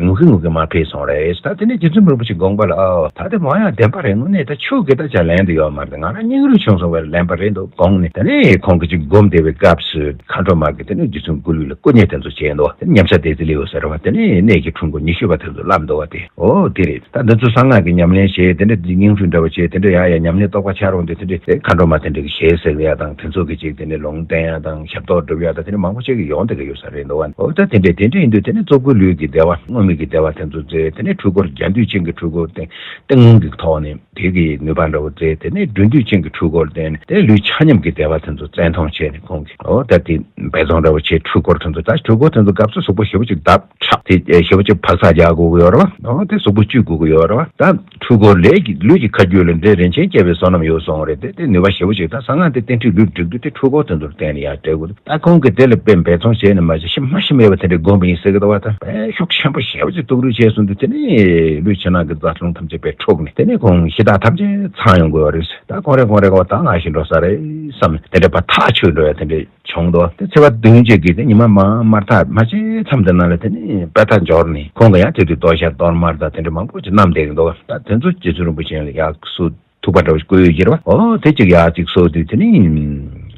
ངུ་གི་ངུ་གི་མར་ཕེབས་སོང་རེད། ད་དེ་ནས་རྗེ་བཙུན་རིན་པོ་ཆེ་དགོངས་པ་ལ། ཨོ་ད་དེ་མོ་ཡང་བདེན་པ་རེད། དངོས་གནས་ད་ཆོས་ཀྱི་ད་ཅང་ལན་དུ་ཡོད་མ་རེད། ང་རང་སྙིང་རུས་ཆུང་སོང་བས་ལན་པ་རེད་འདུག་དགོངས་ནས། དེ་ནས་ཁོང་གི་ཅིག་སྒོམ་བསྡད་པའི་སྐབས་སུ་མཁའ་འགྲོ་མ་གིས་དེ་ནས་རྗེ་བཙུན་སྐུ་ལུས་ལ་སྐུ་མཉེ་དེ་ཚོ་བྱས་འདུག་དེ་ནས་མཉམ་བཞག་བདེ་རྩེ་ལེའུ་ཟེར་བ་དེ་ནས་གནས་ཀྱི་འཁྲུལ་འཁོར་ཉི་ཤུ་པ་དེ་ཚོ་བསླབ་འདུག་བ་དེ། ཨོ་དེ་རེད། ད་འདི་ཚོ་གསང་སྔགས་ཀྱི་ཉམས་ལེན་བྱས། དེ་འདྲ་སྙིང་བསྡུས་འདྲ་བོ་བྱས། དེ་འདྲ་ཡ་ཡ་ཉམས་ལེན་རྟོགས་པ་འཆར་འོང་དུས། དེ་འདྲ་དེ་མཁའ་འགྲོ་མ་དེ་འདྲ་གི་ཞལ་གཟིགས་ཡ་དང་། དེ་ཚོ་གི་ཅིག་དེ་ནས་ལུང་བསྟན་ཡ་དང་། ཞབས་ཏོག་སྒྲུབ་ཡ་དང་། དེ་འདྲ་མང་པོ་ཅིག་གི་ཡོང་བསྡད་ཀྱི་ཡོད་ས་རེད་འདུག་བ། ཨོ་ད་དེ་འདྲ་དེ་འདྲ་ཡིན་དུས། དེ་ནས་གཙོ་བོ་ལུས་ཀྱི་བདེ་བ། དངོས་མེད་ཀྱི་བདེ་བ་དེ་ཚོ་བཙལ། དེ་ནས་འཁྲུལ་འཁོར་རྒྱ་མདུད་ཅན་གྱི་འཁྲུལ་འཁོར་བསྟན། ཏིང་ངེ་འཛིན་གྱི་ཐོག་ནས་དེ་གི་ནུས་པ་འདྲ་བོ་བཙལ། དེ་ནས་སྒྲོན་མདུད་ཅན་གྱི་འཁྲུལ་འཁོར་བསྟན། དེ་ལུས་ཆ་མཉམ་གྱི་བདེ་བ་དེ་ཚོ་བཙན་མཐོང་བྱས་ནས། ཁོང་གིས་ཨོ་ད་དེ་འབད་བརྩོན་འདྲ་བོ་བྱས། འཁྲུལ་འཁོར་དེ་ཚོ། ད་འཁྲུལ་འཁོར་དེ་ཚོ་སྐབས་སུ་གཟུགས་པོ་ཞེ་པོ་ཅིག་བརྡབ་ཁྲག་དེ་ཞེ་པོ་ཅིག་བག་ཚ་རྒྱག་དགོས་ཀྱི་ཡོད་རེད་བ། ཨོ་དེ་གཟུགས་པོ་གཅུས་དགོས་ཀྱི་ཡོད་རེད་བ། ད་འཁྲུལ་འཁོར་ལས་ཀྱི་ལུས་ཀྱི་ཁ་རྒྱུད་ལ་འདྲེ་རིན་ཆེན་བསྐྱེད་པའི་བསོད་ནམས་ཡོད་གསུངས་པ་རེད། དེ་དེ་ནུས་པ་ཞེ་པོ་ཅིག། ད་གསང་སྔགས་དེ་རྟེན་འབྲེལ་ལུས་སྒྲིག་དུས། དེ་འཁྲུལ་འཁོར་དེ་ཚོར་བརྟེན་ནས་ཡར་སྤྲད་དགོས། ད་ཁོང་གིས་དེ་ལ་དཔེ་འབད་བརྩོན་བྱས་ནས་མ་བྱས། ཤི་མ་ཤི་མེད་པ་དེ་འདྲ་སྒོམ་པ་ཡིན་ཟེར་གི་འདུག་བ། ད་དཔེ་ཤུགས་ཆེན་པོ་ཞེ་པོ་ཅིག་གཏུག་རོགས་བྱས་སོང་དུས། དེ་ནས་ལུས་ཕྱི་ནང་གི་རྩ་རླུང་ཐམས་ཅད་དཔེ་འཁྲུགས་ནས། དེ་ནས་ཁོང་ཤི་རྟགས་ཐམས་ཅད་ཚང་ཡོང་གི་ཡོད་རེད། ད་ཁོང་རེ་ཁོང་རེ་ཁོང་ད་ང་ཤི་འགྲོ་ས་རེད་བསམ། དེ་འདྲ་ཕར་ཐག་ཆོད་འགྲོ་ཡ་དེ་འདྲ་བྱུང་འདུག། དེ་ཚེས་པ་བདུན་བཅུ་གི་དེ་ཉི་མ་མ་མར་ཐག་མ་ཆད་མཚམས་དེ་ནང་ལ། དེ་ནས་དཔལ་རྟགས་འབྱོར་ནས། ཁོང་གིས་ཡང་དེ་དུས་གཏོར་ཤ་གཏོར་མ་དང་དེ་འདྲ་མང་པོ་ཅིག་བསྣམས་བསྡད་ཀྱི་འདུག། ད་དེ་ཚོ་རྗེ་བཙུན་རིན་པོ་ཆེ་ལ་ཡར་གསོལ། ཐུག་པ་འདྲ་བོ་ཞིག་བསྐོལ་ཡོད་ཀྱི་རེད་བ། ཨོ་དེ་གཅིག་ཡར་གཅིག་གསོལ་དུས། དེ་ནས་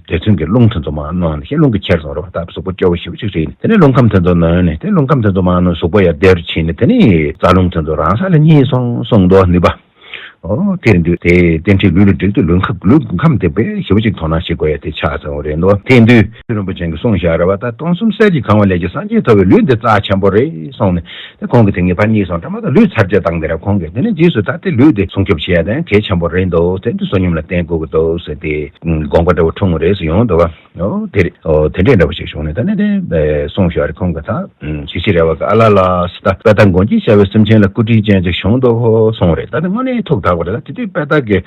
རྗེ་བཙུན་གྱིས་རླུང་དེ་ཚོ་མར་གནང་ནས། ཤི་རླུང་གིས་ཁྱེར་སོང་རེད་བ། ད་གཟུགས་པོ་སྐྱོ་བོ་ཞེ་པོ་ཅིག་རེད། དེ་ནས་རླུང་ཁམས་དེ་ཚོ་ནོན་ནས། དེ་རླུང་ཁམས་དེ་ཚོ་མར་ནོན། གཟུགས་པོ་ཡར་བདེ་རུ་ཕྱིན་ནས། དེ་ནས་རྩ་རླུང་དེ་ཚོ་རང་ས་ལ་ཉིད་སོང་གསུངས་འདུག་བ། ནུས་པ། ཨོ་དེ་དུས་དེ་རྟེན་འབྲེལ་ལུས་ལ་སྒྲིག་དུས། ལུས་ཁམས། ལུས་ཁམས་དེ་དཔེ་ཞེ་པོ་ཅིག་དོ་སྣང་བྱེད་དགོས་ཡ་དེ་ཆགས་སོང་རེད་འདུག། དེ་དུས་རིན་པོ་ཆེ་གིས་གསུངས་བཞག་རེད་བ། ད་སྟོང་གསུམ་གསེར་གྱིས་གང་བ་ལས་ཀྱང་སངས་རྒྱས་ཐོབ་པའི་ལུས་འདི་རྩ་ཆེན་པོ་རེད་གསུངས་ནས། དེ་ཁོང་གིས་དེ་ངེས་པ་རྙེད་སོང་། ད་མ་གཏོགས་ལུས་ཚར་གཅོད་བཏང་དེ་རེད་ཁོང་གིས། དེ་ནས་རྗེས་སུ་ད་དེ་ལུས་དེ་སྲུང་སྐྱོབ་བྱེད་ཡ་དེ་གལ་ཆེན་པོ་རེད་འདུག། དེ་འདི་བསོད་སྙོམས་ལ་བརྟེན་དགོས་ཀྱི་འདུག་ཟེར་དེ་དགོངས་པ་འདྲ་བོ་འཁྲུངས་རེད་ཟེར་ཡོང་འདུག་བ། ཨོ་དེ་རེད། ཨོ་དེ་འདྲས་འདྲ་བོ་ཞིག་བྱུང་ནས། ད་ནི་དེ་གསུངས་བཞག་རེད་ཁོང་གིས། ད་ཞེ་ཤི་རས་པ་གིས། ཨ་ལ་ལ་ཟེར། ད་དཔལ་རྟགས་མགོན་གྱིས་བྱ་བའི་སེམས་ཅན་ལ་སྐུ་དྲིན་ཅན་ཅིག་བྱུང་འདུག་ཧོ་གསུངས་རེད། ད་དེ་དངོས་གནས་ཐུགས་དག་པ་རེད། ད་དེ་དུས་དཔལ་རྟགས་ཀྱི་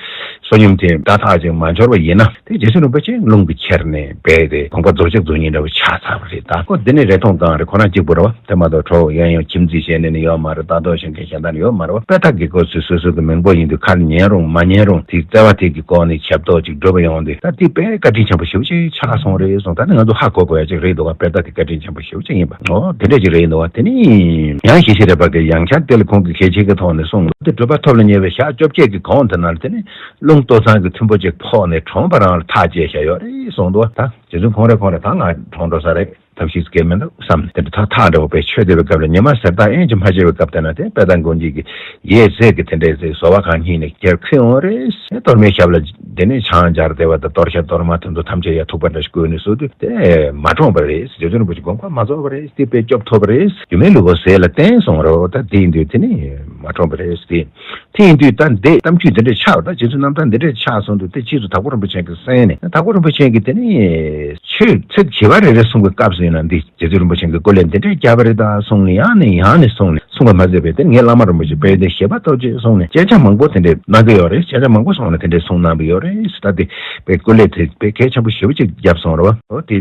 བསོད་སྙོམས་དེ་ད་ཐག་ཅིག་མ་འབྱོར་བ་ཡིན་ན། དེ་རྗེ་བཙུན་རིན་པོ་ཆེ་རླུང་གིས་ཁྱེར་ནས་རྦད་དེ་དགོངས་པ་རྫོགས་བྱེད་རྫོགས་ཉིད་འདྲ་བོ་ཆགས་ཚར་བ་རེད། ད་ཁོ་འདི་ནས་རེ་མཐོང་གང་རེད། ཁོ་རང་གཅིག་པུ་རེད་བ། དེ་མ་གཏོགས་གྲོགས་གཡས་གཡོན་ཁྱིམ་མཚེས་བྱས་ནས་ནི་ཡོད་མ་རེད། ལྟ་རྟོག་བྱེད་མཁན་གཞན་དག་ནི་ཡོད་མ་རེད་བ། དཔལ་རྟགས་ཀྱི་སྐབས་སུ་སོ་སོ་གི་མིང་པོ་ཡིན་དུས། ཁ་ལ་ཉན་རུང་མ་ཉན་རུང་དེ་བརྩེ་བ་དེ་གི་སྒོ་ནས་ཞབས་ཏོག་ཅིག་སྒྲུབ་པ་ཡོང་དུས། ད་དེ་དཔེ་བཀའ་དྲིན་ཆེན་པོ་ཞེ་པོ་ཅིག་ཆགས་སོང་རེད་གསུངས། ད་ནི་ང་ཚོ་ཧ་གོ་དགོས་ཡ་ཅིག་རེད་འདུག་བ། དཔལ་རྟགས་དེ་བཀའ་དྲིན་ཆེན་པོ་ཞེ་པོ་ཅིག་ཡིན་པ། ཨོ་དེ་འདྲ་ཅིག་རེད་འདུག་བ། དེ་ནི་ཡང་ཞེ་ཤི་རས་པ་གིས་ཡང་བསྐྱར་དེ་ལ་ཁོང་གིས་གལ་ཆེ་གི་ཐོག་ནས་གསུངས། དེ་གྲུབ་པ་ཐོབ་ལ་ཉེ་བའི་ཞག་བཅོ་བརྒྱད་ཀྱི་གོང་དེ་ནང་ལ་དེ་ནི་རླུང་ལྟོ་ཚང་གི་མཐུན་པོ་ཅིག་ཕོག་ནས་གྲོངས་པ་རང་ལ་ཐག་བཅད་བཞག་ཡོད་རེད་གསུངས་འདུག་བ། ད་རྗེ་བཙུན་ཁོང་རེ་ཁོང་རེ་ད་ང་གྲོངས་འགྲོ་ས་རེད། ཐབས་ཤེས་སྐྱེ་མི་འདུག་བསམ་ནས། དེ་འདྲ་ཐག་ཐག་འདྲ་བོ་དཔེ་ཆོད་བསྡད་པའི་སྐབས་ལ། ཉི་མ་ཟེར་ཐག་ཨེན་ཅིག་མ་ཆད་པའི་སྐབས་དེ་ན། དེ་དཔལ་རྟགས་མགོན་གྱིས་ཡས་ཟས་ཀྱི་དེ་འདྲའི་ཟས་བཟོ་བ་གང་ཉིད་ནས་ཁྱེར་ཁུར་ཡོང་རེད། གཏོར་མའི་ཞབས་ལ་དེ་ནས་ཆང་སྦྱར་བསྡད་པ་དང་། གཏོར་ཤ་གཏོར་མ་དེ་ཚོ་ཐམས་ཅད་ཡར་ཐུག་པ་འདྲ་ཞིག་བསྐོལ་ནས་གསོལ་དུས། དེ་མ་གྲོངས་པ་རེད། རྗེ་བཙུན་རིན་པོ་ཆེ་དགོངས་པ་མ་རྫོགས་པ་རེད། དེ་དཔེ་སྐྱོབ་ཐུབ་པ་རེད། སྒྱུ་མའི་ལུས་པོ་ཟས་ལ་བརྟེན་སོང་རེད་བ། ད་དེ་ཡིན་དུས་དེ་ནི་མ་གྲོངས་པ་རེད། དེ་དེ་ཡིན་དུས་ད་འདི་གཏམ་རྒྱུད་འདི་འདྲས་ཆགས། ད་རྗེ་བཙུན་རྣམ་ཐར་འདི་འདྲས་ཆགས་སོང་དུས། དེ་རྗེས་སུ་དྭགས་པོ་རིན་པོ་ཆེ་གིས་གསན་ནས། དྭགས་པོ་རིན་པོ་ཆེ་གིས་དེ་ནི་ཆོས་ཚིག་བྱིས་པ་རེ་རེ་གསུང་གི་སྐབས་སུ་ཡིན་ན། འདི་རྗེ་བཙུན་རིན་པོ་ཆེ་གིས་སྐུ་ལས་འདི་འདྲས་བརྒྱབ་པ་རེད་ད་གསུངས་ནས། ཡང་ནས་ཡང་ནས་གསུངས་ནས། གསུང་བ་མ་ཟད་པའི་དེ་ངའི་བླ་མ་རིན་པོ་ཆེ་དཔལ་ལྡན་བཞད་པ་རྡོ་རྗེ་གསུངས་ནས། སྐད་ཆ་མང་པོ་དེ་འདྲས་གནང་གི་ཡོད་རེད། སྐད་ཆ་མང་པོ་གསུངས་ནས་དེ་འདྲས་གསུང་གནང་གི་ཡོད་རེད། ད་དེ་དཔེ་སྐུ་ལས་དེ་དཔེ་གལ་ཆེན་པོ་ཞེ་པོ་ཅིག་བརྒྱབ་སོང་རེད་བ། འོ་དེ་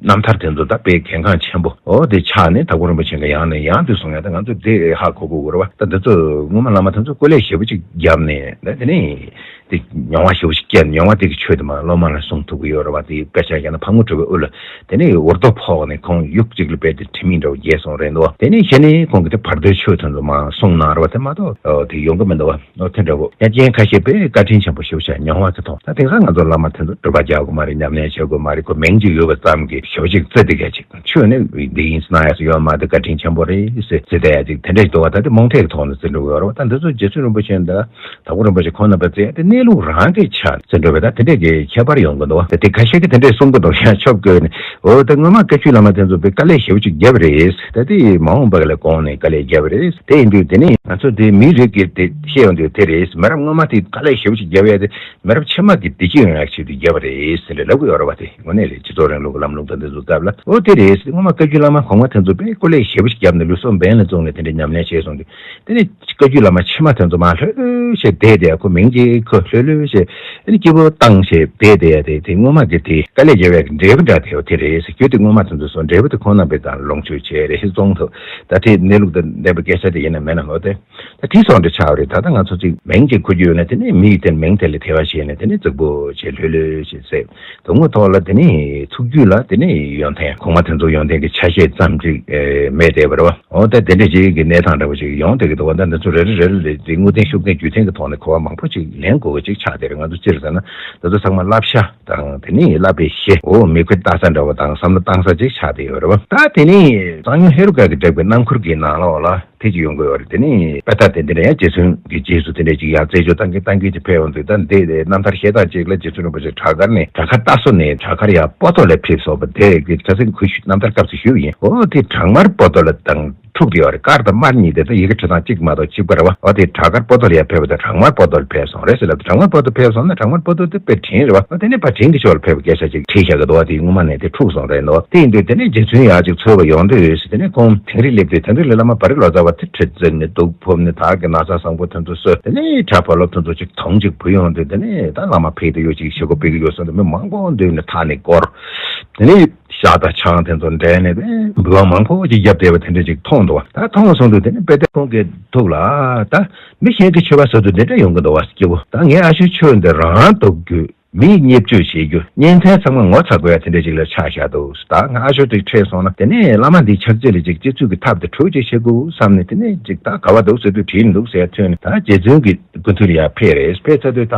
རྣམ་ཐར་དེ་ཚོ་ད་དཔེ་གལ་འགངས་ཆེན་པོ། འོ་དེ་ཆགས་ནས་དྭགས་པོ་རིན་པོ་ཆེ་གིས་ཡང་ནས་ཡང་དུ་གསུང་ཡ། ད་ང་ཚོ་དེ་ཧ་གོ་དགོས་རེད་བ། ད་འདི་ཚོ་སྔོན་མ་བླ་མ་དེ་ཚོ་སྐུ་ལས་ཞེ་པོ་ཅིག་བརྒྱབ་ནས། ད་དེ་ནས་དེ་མྱོང་བ་ཞེ་པོ་ཅིག་སྐྱེས། མྱོང་བ་དེ་གི་ཆོས་དེ་མར་སློབ་མ་ལ་གསུང་ཐུབ་ཀྱི་ཡོད་རེད་བ། དེ་དཔེ་ཆ་ཡང་ན་ཕག་མོ་གྲུ་པའི་དབུ་ལ་དེ་ནས་འུར་རྡོ་ཕོག་ནས་ཁོང་ཡུག་གཅིག་ལ་རྦད་དེ་དྲི་མེད་འདྲ་བོ་རྒྱས་སོང་རེད་འདུག་བ། དེ་ནས་གཞི་ནས་ཁོང་གིས་དེ་བར་དོའི་ཆོས་དེ་ཚོ་མར་གསུངས་གནང་རེད་བ། དེ་མ་གཏོགས་དེ་ཡོང་གི་མི་འདུག་བ། ཨོ་དེ་འདྲ་བོ། ཡ་རྐྱེན་ཁ་ཤས་དཔེ་བཀའ་དྲིན་ཆེན་པོ་ཞེ་པོ་ཅིག་མྱོང་བ་གི་ཐོག། ད་དེང་སང་ང་ཚོ་བླ་མ་དེ་ཚོ་སྒྲུབ་པ་རྒྱག་དགོས་མ་རེད། ཉམས་ལེན་བྱེད་དགོས་མ་རེད། ཁོ་མིང་ཅིག་ཡོད་པ་ཙམ་གྱིས་ཞེ་པོ་ཅིག་བརྩི་བསྡད་མཁན་ཅིག། ཆོས་ནི་འདི་ཡིན་ཟེར་གནང་ཡ་ཡོད་མ་རེད། བཀའ་དྲིན་ཆེན་པོ་རེད་ཟེར་བརྩི་བསྡད་ཡ་ཅིག་དེ་འདྲ་ཞིག་འདུག་བ། ད་དེ་རྨོངས་དད་ཀྱི་ཐོག་ནས་བརྩི་འགྲོ་གི་ཡོད་རེད་བ། ད་འདི་ཚོ་རྗེ་བཙུན་རིན་པོ་ཆེ་འདི་དྭགས་པོ་རིན་པོ་ཆེ་ཁོང་རྣམ་པས་བརྩི་ཡ་དེ་གནས་ལུགས་རང་གི་ཆ་བརྩི་འགྲོ་བས། ད་དེ་འདྲས་ཀྱི་ཁྱད་པར་ཡོང་གི་འདུག་བ། ད་དེ་ཁ་ཤས་ཀྱིས་དེ་འདྲས་གསུང་གི་འདུག། ཡང་ཆོབ་དགོས་ནས། འོ་ད་སྔོན་མ་བཀའ་བརྒྱུད་བླ་མ་དེ་ཚོ་དཔེ་དཀའ་ལས་ཞེ་པོ་ཅིག་བརྒྱབ་པ་རེད། ད་དེ་མ་འོངས་པ་ལ་དགོངས་ནས་དཀའ་ལས་བརྒྱབ་པ་རེད། དེ་ཡིན་དུས་དེ་ནས་ང་ཚོ་དེ་མིའི་རིགས་ཀྱི་དེ་བཤད་ཡོང་དུས་དེ་རེད། མི་རབས་སྔོན་མ་དེ་དཀའ་ལས་ཞེ་པོ་ཅིག་བརྒྱབ་ཡ་དེ་མི་རབས་ཕྱི་མ་གི་བདེ་སྐྱིད་ཡོང་ཡག་ཆེད་དུ་བརྒྱབ་པ་རེད་ཟེར་ནས་ལབ་གི་ཡོད་རེད་བ། དེ་དངོས་གནས་རེད། སྤྱི་ཚོགས་རིང་ལུགས་ཀྱི་ལམ་ལུགས་དང་དེ་ཚོ་སྐབས་ལ། འོ་དེ་རེད། སྔོན་མ་བཀའ་བརྒྱུད་བླ་མ་གོང་མ་དེ་ཚོ་དཔེ་དཀའ་ལས་ཞེ་པོ་ཞིག་བརྒྱབ་ནས་ལུས་སྲོག་འབེན་ལ་བཙུགས་ནས་དེ་འདྲའི་ཉམས་ལེན་བྱས་སོང་དུས། དེ་ནས་བཀའ་བརྒྱུད་བླ་མ་ཕྱི་མ་དེ་ཚོ་མར་ལྷོད་ལྷོད་བྱས་བསྡད་བསྡད་ཡ། ཁོ་མིང་གཅིག་ཁོ་ལྷོད་ལྷོད་བྱས། དེ་ནས་སྐྱིད་པོ་བཏང་བྱས་བསྡད་བསྡད་ཡ་དེ། དེ་སྔོན་མ་གི་དེ་དཀའ་ལས་བརྒྱབ་ཡ་གི་འབྲས་བུ་འདྲ་དེ་འོ་དེ་རེད་ཟེར། རྒྱུ་དེ་སྔོན་མ་དེ་ཚོ་སོང་། འབྲས་བུ་དེ་ཁོང་རྣམ་པས་ད་ལོངས་སྤྱོད་བྱས་རེད། བཙོང་ཐུབ། ད་དེ་གནས་ལུགས་དང་ལྡན་པའི་སྐད་ཆ་དེ་ཡིན་ན་མིན་ན་འོ་དེ། ད་དེ་སོང་འདྲ་ཆགས་པ་རེད། ད་ལྟ་ང་ཚོ་ཅིག་མིང་ཅིག་ཁུར་རྒྱུ་ཡོད་ན། དེ་ནས་མི་ཡི་དེ་མིང་དེ་ལ་དད་པ་བྱས་ནས། དེ་ནས་རྫིག་པོ་བྱས་ལྷོད་ལྷོད་བྱས་ཟེར། དོན་དངོས་ཐོག་ལ་དེ་ནས་ཐུགས་རྒྱུད་ལ་དེ་ནས་ཡོན་ཏན་གོང་མ་དེ་ཚོ་ཡོན་ཏན་གྱི་ཆ་ཤས་ཙམ་ཅིག་ཨེ་མེད་བསྡད་པ་རེད་བ། འོ་ད་དེ་འདྲ་ཅིག་གི་གནས་སྟངས་འདྲ་བོ་ཅིག་ཡོང་བསྡད་ཀྱི་འདུག་བ། ད་འདི་ཚོ་རེ་རེ་རེ་རེ་དེ་དངོས་བསྟན་ཤུགས་བསྟན་རྒྱུ་མཚན་གྱི་ཐོག་ནས་གོ་བ་མང་པོ་ཅིག་ལེན་དགོས། ཅིག་ཆགས་བསྡད་རེད། ང་ཚོ་སྤྱིར་བསམ་ན་ད་ཚོ་ཚང་མ་བསླབ་བྱ་དང་དེ་ནས་བསླབ་པའི་གཞི། འོ་མིག་དཔེ་ལྟ་ས་འདྲ་བོ་དང་བསམ་བློ་བཏང་ས་ཅིག་ཆགས་བསྡད་ཡོད་རེད་བ། ད་དེ་ནས་གཙང་ཆུ་ཧེ་རུ་ཀ་གི་འབྲེག་པའི་རྣམ་མཁུར་གྱི་ནང་ལོགས་ལ་དེ་ཅིག་ཡོང་གི་ཡོད་རེད། དེ་ནས་དཔེ་ལྟ་དེ་འདི་ནས་ཡང་རྗེ་བཙུན་གྱི་རྗེས་སུ་དེ་འདྲས་ཅིག་ཡང་རྩད་གཅོད་བཏང་གི་བཏང་གི་ཅིག་ཕེབས་ཡོང་དུས། ད་འདི་རྣམ་ཐར་བཤད་སྟངས་ཅིག་ལ་རྗེ་བཙུན་རིན་པོ་ཆེ་བྲག་དཀར་ནས། བྲག་དཀར་རྟ་སོ་ནས་བྲག་དཀར་ཡར་སྤོ་ཏོ་ལ་ཕེབས་སོང་བ་དེ་གི་ཆ་ཚིག་ཁོས་རྣམ་ཐར་སྐབས་སུ་ཞུས་ཡིན། འོ་དེ་བྲག་དམར་སྤོ་ཏོ་ལ་དང་འཁྲུག་ཡོད་རེད། དཀར་དང་དམར་གཉིས་དེ་ད་ཡི་གེ་འབྲི་སྟངས་གཅིག་མ་གཏོགས་གཅིག་པ་རེད་བ། འོ་དེ་བྲག་དཀར་སྤོ་ཏོ་ལ་ཡར་ཕེབས་པ་དང་བྲག་དམར་སྤོ་ཏོ་ལ་ཕེབས་སོང་རེད་ཟེར་ལབ། བྲག་དམར་སྤོ་ཏོ་ཕེབས་སོང་ན་བྲག་དམར་སྤོ་ཏོ་དེ་དཔེ་བྲིན་རེད་བ། འོ་དེ་ནས་ཕར་བྲིན་གྱི་ཕྱོགས་ལ་ཕེབས་པའི་སྐད་ཆ་ཅིག་བྲིས་བཞག་གི་འདུག་བ། དེ་སྔོན་མ་ནས་དེ་འཁྲུག་སོང་རེད་འདུག་བ། དེ་ཡིན་དུས་དེ་ནས་རྗེ་བཙུན་ཡར་ཅིག་འཚོལ་བ་ཡོང་དུས་ཟེར། དེ་ནས་ཁོང་དིང་རི་སླེབས་དུས་དེ་འདྲ་ལ་བླ་མ་བ་རི་ལོ་ཙཱ་བ་དེ་ཁྲིད་འཛིན་ནས་གདུགས་ཕུབ་ནས་དར་གྱི་ན་བཟའ་བཟང་པོ་དེ་ཚོ་གསོལ། དེ་ནས་གྲྭ་བ་སློབ་དེ་ཚོ་ཅིག་དོང་ཅིག་བུད་ཡོང་དུས། དེ་ནས་ད་བླ་མ་ཕེབས་དུས་ཡོད་ཅིག་ཞུ་དགོས་པའི་གི་ཡོད་ས་འདུག་མི་མང་པོ་འདུས་ནས་ཐག་ནས་བསྐོར། དེ་ནས་ཞག་དང་ཆང་དེ་ཚོ་འདྲེན་ནས་དེ་འབུལ་བ་མང་པོ་ཅིག་བརྒྱབ་བསྡད་པ་དེ་འདྲ་ཅིག་མཐོང་འདུག་བ། ད་མཐོང་སོང་དུས་དེ་ནས་དཔེ་དེ་ཁོང་གི་ཐུགས་ལ། ད་མི་གཞན་གྱི་མཆོད་པ་ཟ་དུས་འདི་འདྲ་ཡོང་གི་འདུག་བ། སྐྱེ་བོ་ད་ངའི་ཨ་ཞོའི་ཆོས་འདི་རང་འདོགས་རྒྱུ། མིས་བརྙས་བཅོས་བྱེད་རྒྱུ། གཉན་ཚན་ཚང་མ་ངོ་ཚ་དགོས་ཡ་དེ་འདྲ་ཅིག་ལ་ཆགས་བཞག་འདུག་ད་ང་ཨ་ཞོ་དེ་ཁྲིད་སོང་ན་དེ་ནས་བླ་མ་འདིའི་ཕྱག་རྗེས་ལ་ཅིག་སྤྱི་ཚོགས་ཀྱི་ཐབས་དེ་གྲོས་ཅིག་བྱེད་དགོས་བསམ་ནས། དེ་ནས་ཅིག་ད་ག་བ་འདུག་ཟེར་དུས་བྲིས་འདུག་ཟེར་ཐོན་ནས། ད་རྗེ་བཙུན་གྱི་སྐུ་མདུན་ལ་ཡར་ཕེབས་རེད། ཕེབས་ཚར་དུས་ད་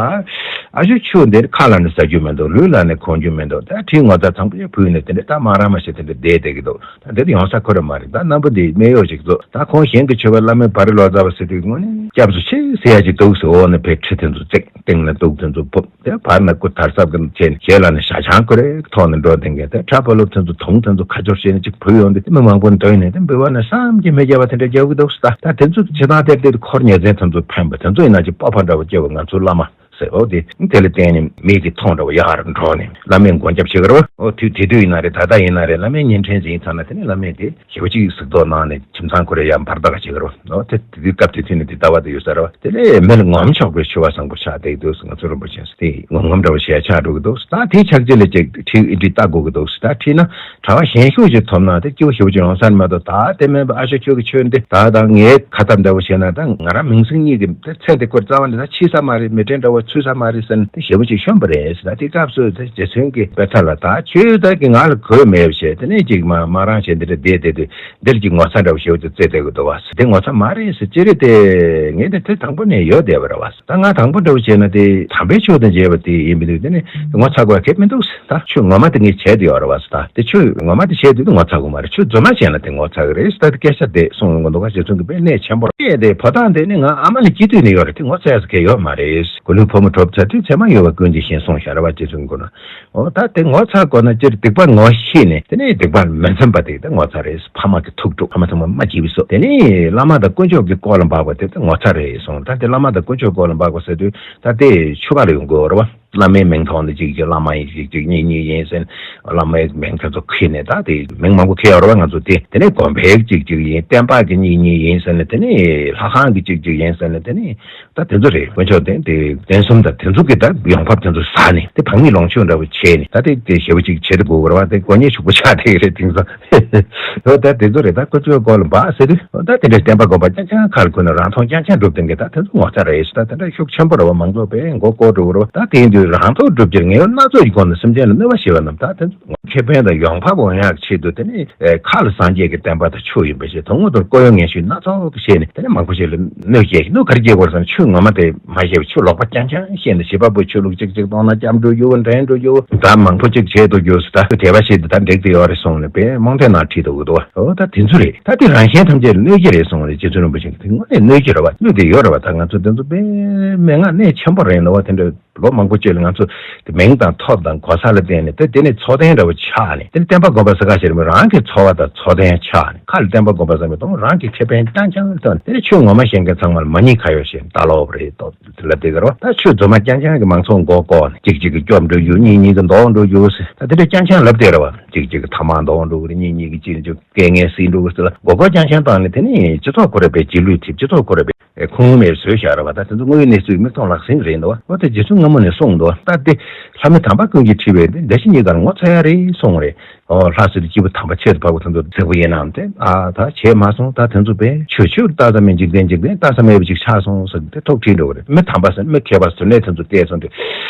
ཨ་ཞོ་ཆོས་འདིར་ཁ་ལ་ནི་ཟ་རྒྱུ་མི་འདུག་ལུས་ལ་ནི་གོན་རྒྱུ་མི་འདུག་ད་ཁྲིའི་ངོ་ཚ་ཚང་པོ་ཕུལ་ནས་དེ་འདྲ་ད་མ་ར་མ་ཞིག་དེ་འདྲ་བསྡད་བསྡད་ཀྱི་འདུག་ད་འདི་ཡོང་ས་ཁོ་ར་མ་རེད། ད་རྣམ་པ་འདི་སྨད་གཡོག་ཅིག་ཚོ། ད་ཁོང་གཞན་གྱི་མཆོད་པ་བླ་མའི་བ་རི་ལོ་ཙཱ་བ་ཟེར་དུས་དངོས་གནས་སྐྱབས་སུ་མཆི་ཟེར་ཡ་ཅིག་འདུག་ཟེར། འོ་ནི་ཕེབས་ཁྲི་དེ་ཚོ་བརྩེགས། སྟེང་ན་གདུགས་དེ་ཚོ་ཕུབ། དེ་བར་ན་སྐུ་དར་ཟབ་ཀྱི་བྱས་ནས་ཞལ་ལ་ནི་ཞག་ཆང་ཁོ་རའི་ཐོག་ནས་འགྲོ་བསྡད་མཁན། དེ་གྲྭ་བ་སློབ་དེ་ཚོ་དོང་དེ་ཚོ་ཁ་སྦྱོར་བྱས་ནས་ཅིག་བུད་ཡོང་དུས། མི་མང་པོ་འདུས་ནས་དེ་འབུལ་བ་ནི་བསམ་གྱིས་མི་ཁྱབ་པ་དེ་འདྲ་རྒྱག་གི་འདུག་ཟེར། ད་དེ་ཚོ་བྱེད་སྟངས་དེར་དེ་འཁོར་ཉེ་ཚན་དེ་ཚོ་ཕན་པ་དེ་ཚོ་ཡིན་ན་ཅིག་སྤོབས་པ་འདྲ་བོ་སྐྱེ་བ། ང་ཚོ་བླ་མ་ཟེར། འོ་དེ་དེ་ལ་བརྟེན་ནས་མི་གི་མཐོང་འདྲ་བོ་ཡར་འགྲོ་ནས་བླ་མའི་མགོན་སྐྱབས་བྱེད་ཀྱི་རེད་བ། འོ་དུས་དེ་དུས་ཡིན་ན་རེད། ད་ལྟ་ཡིན་ན་རེད། བླ་མའི་བརྙན་འཕྲིན་ཟིན་ཚར་ན་དེ་ནས་བླ་མས་དེ་ཞེ་པོ་ཅིག་གཟིགས་རྟོག་གནང་ནས་ཁྱིམ་ཚང་ཁོ་རེ་ཡར་འབར་ད་ག་བྱེད་ཀྱི་རེད་བ། འོ་དེ་དེ་དུས་སྐབས་དེ་དུས་ནས་དེ་ལྟ་བ་དེ་ཡོད་ས་རེད་བ། དེ་ལས་མི་ལ་ངོམ་ཆོག་པའི་མཆོད་པ་བཟང་པོ་ཆགས་བསྡད་ཀྱི་འདུག་ང་ཚོ་རིན་པོ་ཆེ་དེ་ངོམ་ངོམ་འདྲ་བོ་ཞེ་ཆགས་འགྲོ་གི་འདུག་ད་དེའི་ཕྱག་རྗེས་ལ་ཅིག་ཁྲིད་ཨེ་འདྲི་ལྟ་དགོས་ཀྱི་འདུག་ད་ཁྲིད་ན་གྲྭ་བ་གཞན་ཤོས་ཅིག་ཐོབ་ན་དེ་སྐྱིད་པོ་ཞེ་པོ་ཅིག་ཡོང་ས་རེད་མ་གཏོགས། ད་དེ་མིན་པ་ཨ་ཞོ་ཁྱོད་ཀྱི་ཆོས་འདི་ད་ད་ངའི་ཁ་ཐབས་འདྲ་བོ་བྱས་ན་ད་ང་རང་མིང་སྲིང་གཉིས་ཀྱི་ད་ཚེ་འདི་ཁོ་རྩ་བ་ནས་ད་འཆི་ས་མ་རེད། མི་གྲལ་འདྲ་བོ་ཚུད་ས་མ་རེད་ཟེར་ནས་དེ་ཞེ་པོ་ཅིག་ཤོམ་པ་རེད་ཟེར། ད་དེ་སྐབས་སུ་དེ་རྗེ་བཙུན་གྱིས་དཔེ་ཆ་ལ། ད་ཁྱོད་ད་ཀྱི་ང་ལ་གོས་མེད་པ་བྱས། དེ་ནས་ཅིག་མ་མ་རང་བྱས་འདི་འདྲ་བསྡད་བསྡད་དུས་འདིར་ཅིག་ངོ་ཚ་འདྲ་བོ་ཞེ་པོ་ཅིག་བརྩི་བསྡད་ཀྱི་འདུག་བ། དེ་ངོ་ཚ་མ་རེད་ཟེར། ཅི་རེད་དེ། ངས་དེ་དེ་དང་པོ་ནས་ཡོད་བསྡད་པ་རེད་བ། ད་ང་དང་པོ་འདྲ་བོ་བྱས་ན་དེ་དམ་པའི་ཆོས་དང་མཇལ་བ་དེ་ཡིན་པ་འདུག་དེ་ནས་ངོ་ཚ་དགོས་གལ་མི་འདུག་ད་ཆོས་ངོ་མ་དེ་ངས་བྱས་དེ་ཡོད་རེད་བ། ད་དེ་ཆོས་ངོ་མ་དེ་བྱས་དུས་དེ་ངོ་ཚ་དགོས་མ་རེད། ཆོས་རྫུན་མ་བྱས་ན་དེ་ངོ་ཚ་གི་རེད། ད་དེ་སྐད་ཆ་དེ་གསུང་ཡོང་གི་འདུག་ག་རྗེ་བཙུན་གྱིས་དཔེ་གནད་ཆེན་པོ་རེད། དེ་ཕོ་བྲང་དེ་ནི་ང་ཨ་མ་ལ་སྐྱེས་དུས་ནས་ཡོད་རེད། དེ་ངོ་ཚ་ཡ་ཟེར་གལ་ཡོད་མ་རེད། གོ་ལུས་ཕོ་མོ་གྲོགས་ཚ་དུས་ཚད་མ་ཡོད་པ་ཀུན་གྱིས་ཤེས་གསུངས་བཞག་རེད་བ། རྗེ་བཙུན་གྱིས་ན། འོ་ད་དེ་ངོ་ཚ་དགོས་ན་སྤྱིར་སྡིག་པ་ངོ་ཤེས་ནས་དེ་ནས་སྡིག་པ་མི་འཚམ་པ་དེ་ད་ངོ་ཚ་རེད། ཕ་མ་གི་ཐུགས་སྤྲོ། ཕ་མ་ཚང་མ་མ་སྐྱིད་པའི་བཟོ། དེ་ནས་བླ་མ་དང་དཀོན་མཆོག་གི་སྐོར་ལ་འབག་པ་དེ་ད་ངོ་ཚ་རེད་གསུངས། ད་དེ་བླ་མ་དང་དཀོན་མཆོག་སྐོར་ལ་འབག་པ་ཟེར་དུས་ད་དེ་ཆོས་པ་ལ་ཡོང་དགོས་རེད་བ། བླ་མའི་མིང་ཐོག་ནས་ཅིག་ཅིག་བླ་མ་ཡིན། ཅིག་ཅིག་གཉེན་ཉེ་ཡིན་ཟེར་ནས་བླ་མའི་མིང་དེ་ཚོ་ཁྱེར་ནས། ད་དེ་མིང་མང་པོ་ཁྱེར་ཡོད་རེད་བ། ང་ཚོ་དེ་དེ་ནས་དགོན་པའི་ཅིག་ཅིག་ཡིན། བསྟན་པ་གི་གཉེན་ཉེ་ཡིན་ཟེར་ནས། དེ་ནས་ལྷ་ཁང་གི་ཅིག་ཅིག་ཡིན་ཟེར་ནས། དེ་ནས་ད་དེ་ཚོ་རེད། དཀོན་མཆོག་ལྡན་དེ་གདན་གསུམ་དང་དེ་ཚོ་གི་ད་ཡོང་འབབ་དེ་ཚོ་ཟ་ནས་དེ་བག་མེད་ལོངས་སྤྱོད་འདྲ་བོ་བྱས་ནས། ད་དེ་དེ་ཞེ་པོ་ཅིག་བྱེད་དུ་དགོས་པ་རེད་བ། དེ་དཀོན་གཉེར་ཕྱུག་པོ་ཆགས་བསྡད་ཀྱི་རེད་དེང་སང་། འོ་ད་དེ་ཚོ་རེད། ད་དཀོན་མཆོག་སྐོར་ལ་འབག་ཟེར་དུས། འོ་ད་དེ་འདྲའི་བསྟན་པ་དགོན་པ་རྐྱང་རྐྱང་ཁ་ལ་ཁུར་ནས་རང་མཐོང་རྐྱང་རྐྱང་སྒྲུབ་བསྡད་མཁན་ད་དེ་ཚོ་ངོ་ཚ་རེད་ཟེར། ད་དེ་འདྲ་ཤུགས་ཆེན་པོ་རེད་བ། མང་ཚོགས་པས་མགོ་སྐོར་འགྲོ་གི་རེད་བ། ད་དེ་ཡིན་དུས་རང་ཐོག་སྒྲུབ་རྒྱུར་ངན་གཡོ་སྣ་ཚོགས་ཀྱི་སྒོ་ནས་སེམས་ཅན་ལ་གནོད་པ་བྱེད་པ་རྣམས་ད་དེ་ཚོ་ཁེ་ཕན་དང་ཡོང་འབབ་འོང་ཡག་ཆེད་དུ། དེ་ནས་ཨེ་ཁ་ལ་སངས་རྒྱས་ཀྱི་བསྟན་པ་དང་ཆོས་ཡིན་པ་ཞིག་དང་། དངོས་དང་དཀོན་ཡོན་ངན་ཞུས་སྣ་ཚོགས་ཀྱི་བྱས་ནས། དེ་ནས་མང་པོ་ཞིག་ལ་གནོད་སྐྱེལ། གནོད་ག་རེ་སྐྱེལ་དགོས་ཟེར་ན། ཆོས་ངོ་མ་དེ་མ་ཤེས་པ། ཆོས་ལོག་པ་རྐྱང་རྐྱང་ཤེས་ནས་བྱིས་པ་པོ་ཆོས་ལུགས་གཅིག་གཅིག་གཏོང་ན་སྐྱབས་འགྲོ་རྒྱུ། འདྲ་མང་པོ་གཅིག་བྱེད་དུ་རྒྱུ་ཟེར། ད་དེ་བ་ཞིག་ཏུ་ད་འགྲིག་ཏུ་ཡོད་རེད་གསུངས་ནས་དཔེ་རྨོངས་དད་ནང་ཁྲིད་འདུག་གི་འདུག་འོ་ད་དེ་ཚོ་རེད། ད་དེ་རང་གཞན་ཐམས་ཅད་ལ་གནོད་ཀྱི་རེད་གསུངས་རེད། རྗེ་བཙུན་རིན་པོ་ཆེ་གིས་དེ་དངོས་གནས་གནོད་ཀྱི་རེད་བ། གནོད་དེ་ཡོད་རེད་བ། ད་ང་ཚོ་དེ་ཚོ་དཔེ་མན་ངག་གནད་ཆེན་པོ་རེད་འདུག་བ། དེ་འདྲ་ལོ་མང་པོ་ཅིག་ལ་ང་ཚོ་དེ་མིང་དང་ཐོབ་དང་གོ་ས་ལ་བརྟེན་ནས་དེ་དེ་ནས་འཚོ་རྟེན་འདྲ་བོ་ཆགས་ནས། དེ་ནས་བསྟན་པ་དགོན་པ་ཟེར་ག་ཞིག་རེད་མོད། རང་གི་འཚོ་བ་དང་འཚོ་རྟེན་ཆགས་ནས། ཁ་ལ་བསྟན་པ་དགོན་པ་ཟེར་མི་གཏོང་། རང་གི་ཁེ་ཕན་རྐྱང་རྐྱང་ལ་བརྟེན་ནས། དེ་ནས་ཆོས་ངོ་མ་ཤེས་མཁན་ཚང་མ་ལ་མ་ཉེས་ཁ་གཡོག་བྱས་ནས་ལྟ་ལོག་པ་རེད་དོ་ལབ་བསྡད་ཀྱི་རེད་བ། ད་ཆོས་རྫུན་མ་རྐྱང་རྐྱང་གི་མང་ཚོགས་མགོ་བསྐོར་ནས། གཅིག་གཅིག་གིས་སྐྱོབ་འགྲོ་རྒྱུ། གཉིས་གཉིས་ཀྱིས་འདོགས་འགྲོ་རྒྱུ་ཟེར། ད་དེ་འདྲ་རྐྱང་རྐྱང་ལབ་བསྡད་རེད་བ། གཅིག་གཅིག་གིས་ཐ་མག་འདོགས་འགྲོ་གི་རེད། གཉིས་གཉིས་ཀྱིས་ཅི་ཅིག་སྐད་ངན་བསྲིས་འགྲོ་གི་རེད་ཟེར་ལ། མགོ་སྐོར་རྐྱང་རྐྱང་བཏང་ནས་དེ་ནས་སྤྱི་ཚོགས་ཁོ་ར་དཔེ་རྗེས་ལུས་ཐེབས། སྤྱི་ཚོགས་ཁོ་ར་དཔེ་ཁུངས་མེད་བཟོས་བཞག་རེད་བ། ད་དེ་ཚོ་དངོས་ཡོད་གནས་ཚུལ་མིག་མཐོང་ལག་ཟིན་རེད་འདུག་བ། འོ་དེ་རྗེ་བཙུན་སྔ་མོ་ནས་གསུངས་འདུག་བ། ད་དེ་ལྷ་མི་དམ་པ་ཀུན་གྱིས་ཁྲིད་པའི་དེ་བདེ་གཤེགས་རྙེད་དཀའ་ལ་ངོ་ཚ་ཡ་རེད་གསུངས་རེད། ཨོ་ལྷ་ཟེར་དུས་སྐྱེས་བུ་དམ་པ་ཆེད་དུ་འཕགས་པ་དེ་ཚོ་གཟིགས་པ་ཡིན་ནའང་དེ། ཨ་ད་བྱས་མ་སོང་། ད་དེ་ཚོ་དཔེ་ཆོས་ཆོས་ལྟ་ས་མེད། འཇིག་རྟེན་འཇིག་རྟེན་ལྟ་ས་མེད་པ་ཅིག་ཆགས་སོང་ཟེར་དེ་ཐུགས་ཁྲིད་འགྲོ་གི་རེད། མི་དམ་པ་ཟེར་མི་མཁས་པ་ཟེར་ནས་དེ་ཚོ་བལྟས་སོང་དུས།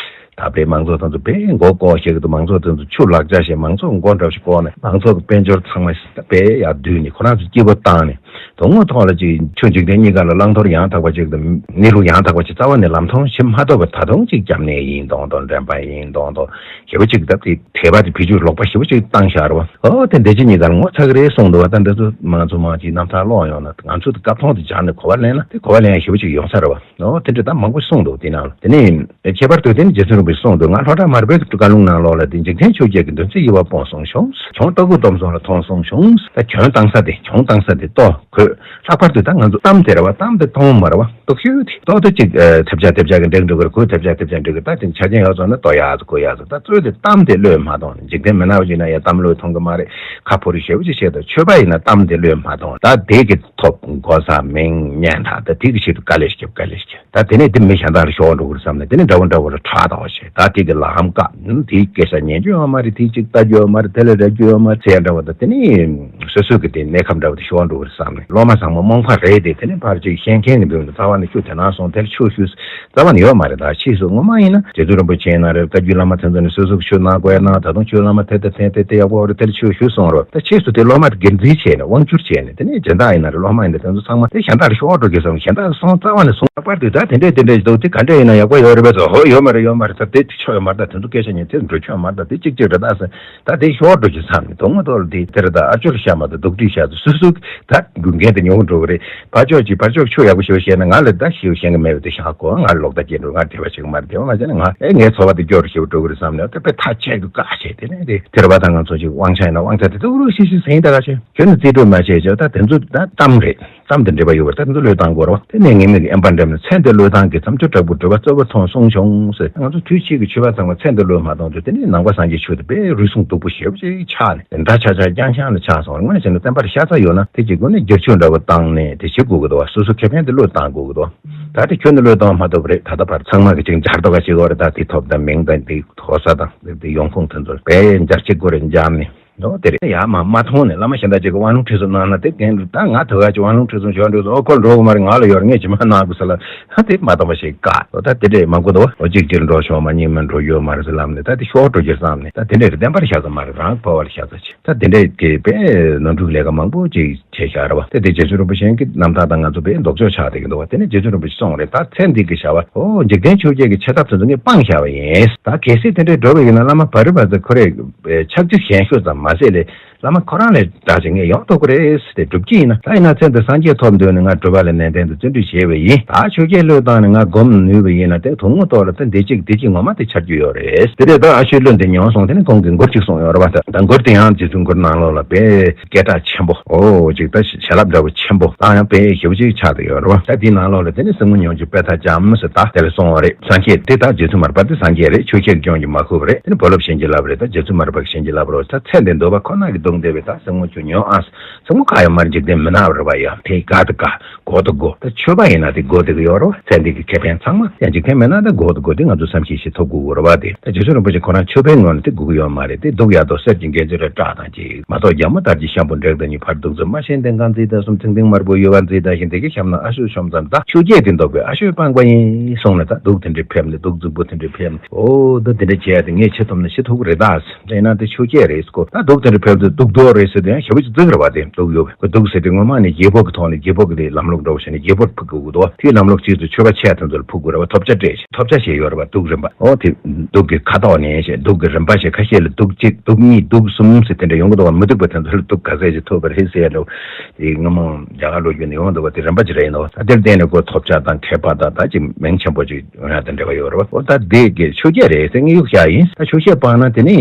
ད་དཔེ་མང་ཚོགས་དེ་ཚོ་དཔེ་མགོ་སྐོར་བྱེད་ཀྱི་འདུག་མང་ཚོགས་དེ་ཚོ་ཆུ་ལག་ཆ་བཞིན་མང་ཚོགས་མགོ་འདྲ་ཞིག་སྐོར་ནས། མང་ཚོགས་ཀྱི་དཔལ་འབྱོར་ཚང་མ་དཔེ་ཡར་བསྡུས་ནས། ཁོ་རང་ཚོ་སྐྱིད་པོ་བཏང་ནས། དོན་དངོས་ཐོག་ལ་ཅིག་ཆོས་འཇིག་རྟེན་གཉིས་ཀ་ལ་བླང་དོར་ཡང་དག་པ་ཅིག་དང་གནས་ལུགས་ཡང་དག་པ་ཅིག་རྩ་བ་ནས་ལམ་མཐོང་བྱེད་མ་ཐུབ་པ། ད་དུང་ཅིག་སྐྱབས་གནས་ཡིན་མདོག་མདོག་འདྲེན་པ་ཡིན་མདོག་མདོག་ཞེ་པོ་ཅིག་སྟབས་དེ་དད་པ་དེ་བེད་སྤྱོད་ལོག་པ་ཞེ་པོ་ཅིག་བཏང་བཞག་རེད་བ། ཨོ་དེ་འདྲ་ཅིག་གཉིས་ཀ་ལ་ངོ་ཚ་གི་རེད་གསུངས་འདུག་བ། ད་འདི་ཚོ་མང་ཚོ་མང་ཅིག་རྣམ་ཐར་ཀློག་ཡོང་ན་ང་ཚོ་དེ་སྐབས་ཐོག་དེ་སྦྱར་ནས་གོ་བ་ལེན་ན་དེ་གོ་བ་ལེན་ཡ་ཞེ་པོ་ཅིག་ཡོང་ས་རེད་བ། ཨོ་དེ་འདྲ་ད་མང་པོ་གསུངས་འདུག་དེ་ནང་ལ། དེ་ནས་ཁྱད་པར་དུ་དེ་ནི་རྗེ་བཙུན་རིན་པོ་ཆེས་གསུངས་འདུག། ང་ལྷོ་བྲག་མར་པའི་བཀའ་ལུང་ནང་ལོགས་ལ་དེ་འཇིག་རྟེན་ཆོས་བརྒྱད་ཀྱི་འདུ་འཛི་གཡོ་བ་སྤོང་གསུངས་བྱུང་། གྱོང་ལྟ་བུ་སྡོམ་གསུམ་ལ་ཐོངས་གསུངས་བྱུང་། ད་གྱོང་བཏང་ས་དེ་གྱོང་བཏང་ས་དེ་ལྟོ་གོས། ལྷག་པར་དུ་ད་ང་ཚོ་གཏམ་དེ་རེད་བ། གཏམ་དེ་གཏོང་མ་རེད་བ། ལྟོ་ཤུ་དེ་ལྟོ་དེ་གཅིག་ཐེབས་ཆག་ཐེབས་ཆག་གི་འགྲིག་འགྲོ་གི་རེད། གོས་ཐེབས་ཆག་ཐེབས་ཆག་འགྲིག་གི། ད་དེ་ཆ་རྐྱེན་ཡོད་སོང་ན་ལྟོ་ཡག་ཚོ་གོས་ཡག་ཚོ། ད་གཙོས་དེ་གཏམ་དེ་བློས་མ་གཏོང་། འཇིག་རྟེན་མི་ནག་པ་ཅིག་ན་ཡང་གཏམ་བློས་ཐོངས་གི་མ་རེད། ཁ་ཕོ་རི་ཞེ་པོ་ཅིག་བྱེད་དོ། ཆོས་པ་ཡིན་ན་གཏམ་དེ་བློས་མ་གཏོང་། ད་དེ་གི་ཐོབ་གོ་ས་མིང་སྙན་གྲགས་ད་དེ་གི་ཆེད་དུ་དཀའ་ལས་ཤིག་དཀའ་ལས་ཤིག་ད་དེ་ནས་དེ་མི་གཞན་དག་ལ་ཤོར་འགྲོ་གི་རེད་བསམ་ནས། དེ་ནས་འདྲ་བོ་འདྲ་བོ་ལ་ཁྲག་དང་བ་བྱས། ད་དེ་གི་ལམ་བཀག་ནི་དེའི་སྐད་ཆ་ཉན་རྒྱུ་ཡོད་མ་རེད། དེའི་ཅིག་ལྟ་རྒྱུ་ཡོད་མ་རེད། དེ་ལ་རེག་རྒྱུ་ཡོད་མ་རེད་ཟེར་ཡ་འདྲ་བོ། ད་དེ་ནས་སོ་སོ་གི་དེ་གནས་ཁམས་འདྲ་བོ་དེ་ཤོར་འགྲོ་གི་རེད་བསམ་ནས། སློབ་མ་ཚང་མ་རྨོངས་པ་རེད་དེ། དེ་ནས་ཕར་ཅིག་ཤེས་མཁན་གི་མདུན་དུ་རྩ་བ་ནས་ཆོས་དེ་ནང་སོང་དེར་ཆོས་ཞུས་རྩ་བ་ནས་ཡོད་མ་རེད། ད་ཕྱིས་སུ་ངོ་མ་ཡིན་ན་རྗེ་བཙུན་རིན་པོ་ཆེ་ཡིན་ན་རེད། བཀའ་བརྒྱུད་བླ་མ་དེ་ཚོ་ནས་སོ་སོ་གི་ཆོས་གནང་དགོས་ཡ་གནང་། ད་དུང་ཆོས་བླ་མ་དེ་ལྟ་འཐེན་དེ་དེ་ཡག་པོ་རེད། དེར་ཆོས་ཞུས་སོང་རོགས། ད་ཕྱིས་སུ་དེ་སློབ་མ་དེ་སྒེར་འཛིན་བྱས་ནས་དབང་བསྒྱུར་བྱས་ནས། དེ་ནས་སྦྱིན་བདག་ཡིན་ན་རེད། སློབ་མ་ཡིན་ན་དེ་ཚོ་ཚང་མ་དེ་གཞན་དག་ལ་ཤོར་འགྲོ་གི་བསམ། གཞན་དག་སོང་རྩ་བ་ནས་སོང་། ལྷག་པར་དུ་ད་དེ་འདྲས་དེ་འདྲས་འདུག་དེ་ག་འདྲས་ཡིན་ན་ཡག་པོ་ཡོད་རེད་པས་སོ། ཧོ་ཡོད་མ་རེད་ཡོད་མ་རེད། ད་དེ་ཆོ་ཡོད་མ་རེད། ད་དེ་ཚོ་སྐད་ཆ་ཉན་དེ་འགྲོ་ཆོག་མ་རེད། ད་དེ་གཅིག་གཅིག་རེད། ད་ཟེར་ད་དེ་ཤོར་འགྲོ་གི་བསམ་ནས། དོན་དངོས་ཐོག་ལ་དེ་དེ་རེད། ད་ཨ་ཅོ་ལ་བཤད་མ་ད་སྡུག་སྒྲིག་བཤད་ད་སོ་སོ་ད་དགོས་འགན་དེ་ཉོ་གི་འགྲོ་གི་རེད། ཕར་ཕྱོགས་ཀྱིས་ཕར་ཕྱོགས་ཆོས་ཡག་པོ་ཞེ་པོ་བཤད་ན་ང་ལ་ད་ཞེ་པོ་ཤེས་གི་མེད་པ་དེ་ཤག་གོ། ང་ལ་ལོག་ལྟ་སྐྱེ་འགྲོ། ང་དད་པ་བྱེད་གི་མ་རེད། དད་པ་མ་བྱས་ན་ང་ཨེ་ངའི་འཚོ་བ་དེ་སྐྱོ་རུ་ཞེ་པོ་འགྲོ་གི་རེད་བསམ་ནས། དེ་དཔེ་ཐག་ཆད་གི་བཀག་བྱས། དེ་ནས་དེ་དེ་རེད་པ། ད་ང་ཚོ་ཅིག་དབང་ཆ་ཡིན་ན་དབང་ཆ་དེ་ཏུག་རུ་ཤི་ཤི་ཟིན་ད་ག་ཆེ་ཁྱོད་ནི་རྩིས་སྤྲོད་མ་བྱས་ཅེས། ད་དེ་ཚོ་ད་གཏམ་རེད། གཏམ་དེ་འགྲེལ་པ་ཡོད་པར་ད་དེ་ཚོ་བློས་བཏང་དགོས་རེད་བ། དེ་ནས་ངེས་མེད་ཀྱི་ཨེམ་པ་འགྲེམས་ནས་མཚན་དེ་བློས་བཏང་གི་མཚམས་སྦྱོར་དྲག་པོ་གྲུབ་པ་གཙོ་བོ་མཐོང་གསུངས་བྱུང་ཟེར། ང་ཚོ་དུས་ཕྱིས་ཀྱི་ཆོས་པ་ཚང་མ་མཚན་དེ་བློས་མ་བཏང་དུས་དེ་ནས་ནང་པ་སངས་རྒྱས་ཆོས་དེ་དཔེ་རུལ་སུངས་སྡུག་པོ་ཞེ་པོ་ཅིག་ཆགས་ནས་འདྲ་ཆགས་ཆགས་རྐྱང་རྐྱང་ལ་ཆགས་སོང་རེད། དངོས་གནས་བྱས་ན་བསྟན་པར་ཤ་ཚ་ཡོད་ན་དེ་གཅིག་པུ་ནས་བསྒྱུར་བཅོས་འདྲ་བོ་བཏང་ནས་དེ་བྱེད་དགོས་ཀྱི་འདུག་བ། སོ་སོ་ཁེ་ཕན་དེ་བློས་བཏང་དགོས་ཀྱི་འདུག་ད་དེ་ཁྱོན་ནས་བློས་གཏོང་མ་ཐུབ་པ་རེད། ད་ལྟ་བར་ཚང་མ་གི་ཅིག་འབྱར་ཐོག་ག་ཅིག་ཡོད་རེད། ད་དེ་ཐོབ་དང་མིང་དང་དེ་ཐོབ་ས་དང་དེ་ཡོང་ཁུངས་དེ་ཚོར་བས་འབྱར་ཅིག་དགོས་རེད། འབྱར་ནས་འདུག་དེ་རེད། ཡ་མ་མ་མཐོང་ནས་བླ་མ་གཞན་དག་ཅིག་གི་དབང་ལུང་ཁྲིད་གསུམ་གནང་ན་དེ་གན་ད་ང་ད་ག་ཅིག་དབང་ལུང་ཁྲིད་གསུམ་ཞོར་འགྲོ་སོང་། ཨོ་ཁོ་འགྲོ་གི་མ་རེད། ང་ལ་ཡོད་རེད། ངས་ཇི་མ་གནང་དགོས་ས་ལ་དེ་མ་གཏོང་པ་ཞིག་དཀའ། ད་དེ་འདྲས་མང་པོ་འདུག་ཨོ་གཅིག་གཅིག་འགྲོ་ཤོག་མ་གཉིས་མ་འགྲོ་ཡོད་མ་རེད་ཟེར་ལབ་ནས། ད་དེ་ཤོར་འགྲོ་རྒྱུ་བསམ་ནས། ད་དེ་འདྲས་རེད། བསྟན་པར་ཤ་ཚ་མ་རེད། རང་གི་འཕོ་བར་ཤ་ཚ་ཆེ། ད་དེ་འདྲས་ཀྱི་དཔེ་ནོར་འཁྲུལ་ལས་ཀ་མང་པོ་ཅིག་བྱས་བཞག་རེད་བ། དེ་དེ་རྗེ་བཙུན་རིན་པོ་ཆེ་གི་རྣམ་ཐར་དང་ང་ཚོ་དཔེ་ལྡོག་ཕྱོགས་ཆགས་བསྡད་ཀྱི་འདུག་བ། དེ་ནས་རྗེ་བཙུན་རིན་པོ་ཆེས་གསུངས་རེད། ད་ཚེ་འདི་གི་བྱ་བ་ཨོ་འཇིག་རྟེན་ཆོས་བརྒྱད་ཀྱི་ཆེ་ཐབས་དེ་ཚོ་ངས་སྤངས་བཞག་པ་ཡིན། ད་གལ་སྲིད་དེ་འདྲས་འགྲོ་བ་ཡིན་ན་བླ་མ་བ་རི་བ་ཙ་ཁོ་རེ་ཕྱག་རྒྱ་ཞན་ཤོས་ཙམ་མ་ཟད་ལས་བླ་མ་ཁོ་རང་ལས་དྲག་ཅིག་ངས་ཡོང་ཐུབ་ཀྱི་རེད་ཟེར་ཏེ་སྒྲུབ་ཀྱི་ཡིན་ན། ད་ཡིན་ན་ཚེ་འདི་སངས་རྒྱས་ཐོབ་འདོད་ནས་ང་སྒྲུབ་པ་ལ་ནན་ཏན་དུ་བརྩོན་འགྲུས་བྱས་པ་ཡིན། ད་ཆོས་བརྒྱད་བློས་བཏང་ནས་ང་སྒོམ་ནུས་པ་ཡིན་ན་དེ་དོན་དངོས་ཐོག་ལ་ད་འདི་གཅིག་འདི་གཅིག་ངོ་མ་དེ་ཆགས་རྒྱུ་ཡོད་རེད། དེ་རེད། ད་ཨ་ཤོས་བློ་འདི་ཉོན་སོང་། དེ་ནས་ཁོང་གིས་མགུར་གཅིག་གསུངས་ཡོད་རེད་བ། ད་ད་མགུར་དེ་ཡང་རྗེ་བཙུན་མགུར་ནང་ལོགས་ལ་དཔེ་སྐད་གྲགས་ཆེན་པོ་ཨོ་ཅིག་ད་བྱིན་རླབས་འདྲ་བོ་ཆེན་པོ་ད་ཡང་དཔེ་ཞེ་པོ་ཅིག་ཆགས་བསྡད་ཡོད་རེད་བ། ད་དེའི་ནང་ལོགས་ལ་དེ་ནས་སྲིང་མོ་ཉོན་གྱི་དཔེ་ཐག་ཅམ་ཟེར་ད་དེ་ལ་གསུངས་པ་རེད། སངས་རྒྱས་དེ་ད་རྗེ་བཙུན་མར་པ་དེ་སངས་རྒྱས་རེད། ཆོས་བརྒྱད་སྐྱོང་གི་མ་ཁུག་པ་རེད། དེ་ནས་བུ་སློབ་གཞན་གྱིས་བསླབ་པ་རེད། ད་རྗེ་བཙུན་མར་པ་གཞན་གྱིས་བསླབ་པ་རེད། ད་ཚེ་འདི་འདོད་པ་ཁོ་ན་གིས་སྡུག་བསྡད་པས་ད་སྲིང་མོ་ཁྱོད་ཉོན་ཨ། སྲིང་མོ་ག་ཡང་མར་འཇིག་རྟེན་མི་ནག་པ་རེད་བ། ཡ་དེ་དགའ་དེ་དགའ། དགོས་དེ་དགོས། ད་ཆོས་པ་ཡིན་ན་དེ་དགོས་དེ་གི་ཡོད་རེད་བ། ཚེ་འདི་གི་ཁེ་ཕན་ཚང་མ་ཡང་འཇིག་རྟེན་མི་ནག་ད་དགོས་དེ་དགོས། དེ་ང་ཚོ་བསམ་ཤེས་ཤིག་ཐོབ་དགོས་དགོས་རེད་བ། དེ་ད་རྗེ་བཙུན་རིན་པོ་ཆེ་ཁོ་རང་ཆོས་པའི་ངོས་ནས་དེ་དགོས་ཀྱི་ཡོད་མ་རེད། དེ་སྡུག་ཡ་དོ་གསེར་གྱི་འགན་འཛིན་རེ་བཀྲག་དང་གཅིག་མ་གཏོགས་རྒྱ་མོ་དར་གྱི་ཤམ་བུ་འབྲེག་དང་གཉིས། ཕར་གདུག་རྩུབ་མ་ཤེས་ལྡན་གང་བརྩིས་དང་གསུམ། མཐིང་མཐིང་དམར་པོ་གཡོ་བ་མཛེས་དང་ཞིང་། དེ་གི་ཤམ་ན་ཨ་ཤོ་ཤོམ་ཙམ། ད་ཆོས་བརྒྱད་དེ་འདོགས་པའི་ཨ་ཤོས་སྤངས་པ་ཡིན་གསུངས་ནས། ད་སྡུག་དེ་འདྲའི་ཕེབས་ནས་སྡུག་རྫིག་པོ་དེ་འདྲའི་ཕེབས་ནས་ཨོ་ད་དེ་འདྲ་བྱས་ཏེ་ངས་ཆེ་ཐོབ་ན་ཤི་ཐུབ་ཀྱི་རེད་ད། དེས་ན་དེ་ཆོས་བརྒྱད་རེད་ཀོ། ད་སྡུག་དེ་འདྲ་ཕེབས་དུས་སྡུག་དོ་རེད་ཟེར་དུས་ཡང་ཞེ་པོ་ཅིག་རྫིག་རེད་བ། དེ་སྡུག་ཡོད་པས་ཁོ་སྡུག་ཟེར་དུས་ངོ་མ་ནས་བརྗེ་པོ་གི་ཐོག་ནས་བརྗེ་པོ་གི་དེ་ལམ་ལུགས་འདྲ་བོ་བྱས་ནས་བརྗེ་པོ་ཕུག་དགོས་ཀྱི་འདུག་བ། དེའི་ལམ་ལུགས་ཕྱིས་སུ་ཆོས་པ་ཆེ་དེ་ཚོ་ལ་ཕུག་དགོས་རེད་བ། ཐོབ་ཆ་སྤྲད་ཞེས་ཐོབ་ཆ་ཞེས་ཡོད་རེད་བ། སྡུག་རིམ་པ་ཨོ་དེ་སྡུག་གི་ཁ་དོག་ནས་ཞེས་སྡུག་གི་རིམ་པ་ཞེས་ཁ་ཤས་ལ་སྡུག་གཅིག་སྡུག་གཉིས་སྡུག་གསུམ་ཟེར་དེ་འདྲ་ཡོང་གི་འདུག་བ། མི་སྡུག་པ་དེ་ཚོ་ལ་སྡུག་ག་ཚད་ཅིག་ཐོབ་པ་རེད་ཟེར་ཡ་འདྲ་བོ། དེ་སྔ་མོ་རྒྱ་གར་ལོ་རྒྱུས་ནས་ཡོང་འདུག་བ། དེ་རིམ་པ་ཅིག་རེད་འདུག་བ། ད་དེར་བརྟེན་ནས་ཁོ་ཐོབ་ཆ་དང་མཁས་པ་དང་ད་ཅིག་མིང་ཆེན་པོ་ཅིག་ཡོང་ཡ་དང་འབྲེལ་བ་ཡོད་རེད་བ། འོ་ད་དེ་གི་ཆོས་བརྒྱད་རེད་ཟེར་ངས་གཡུག་བཞག་ཡིན། ད་ཆོས་བརྒྱད་སྤངས་ན་དེ་ནི་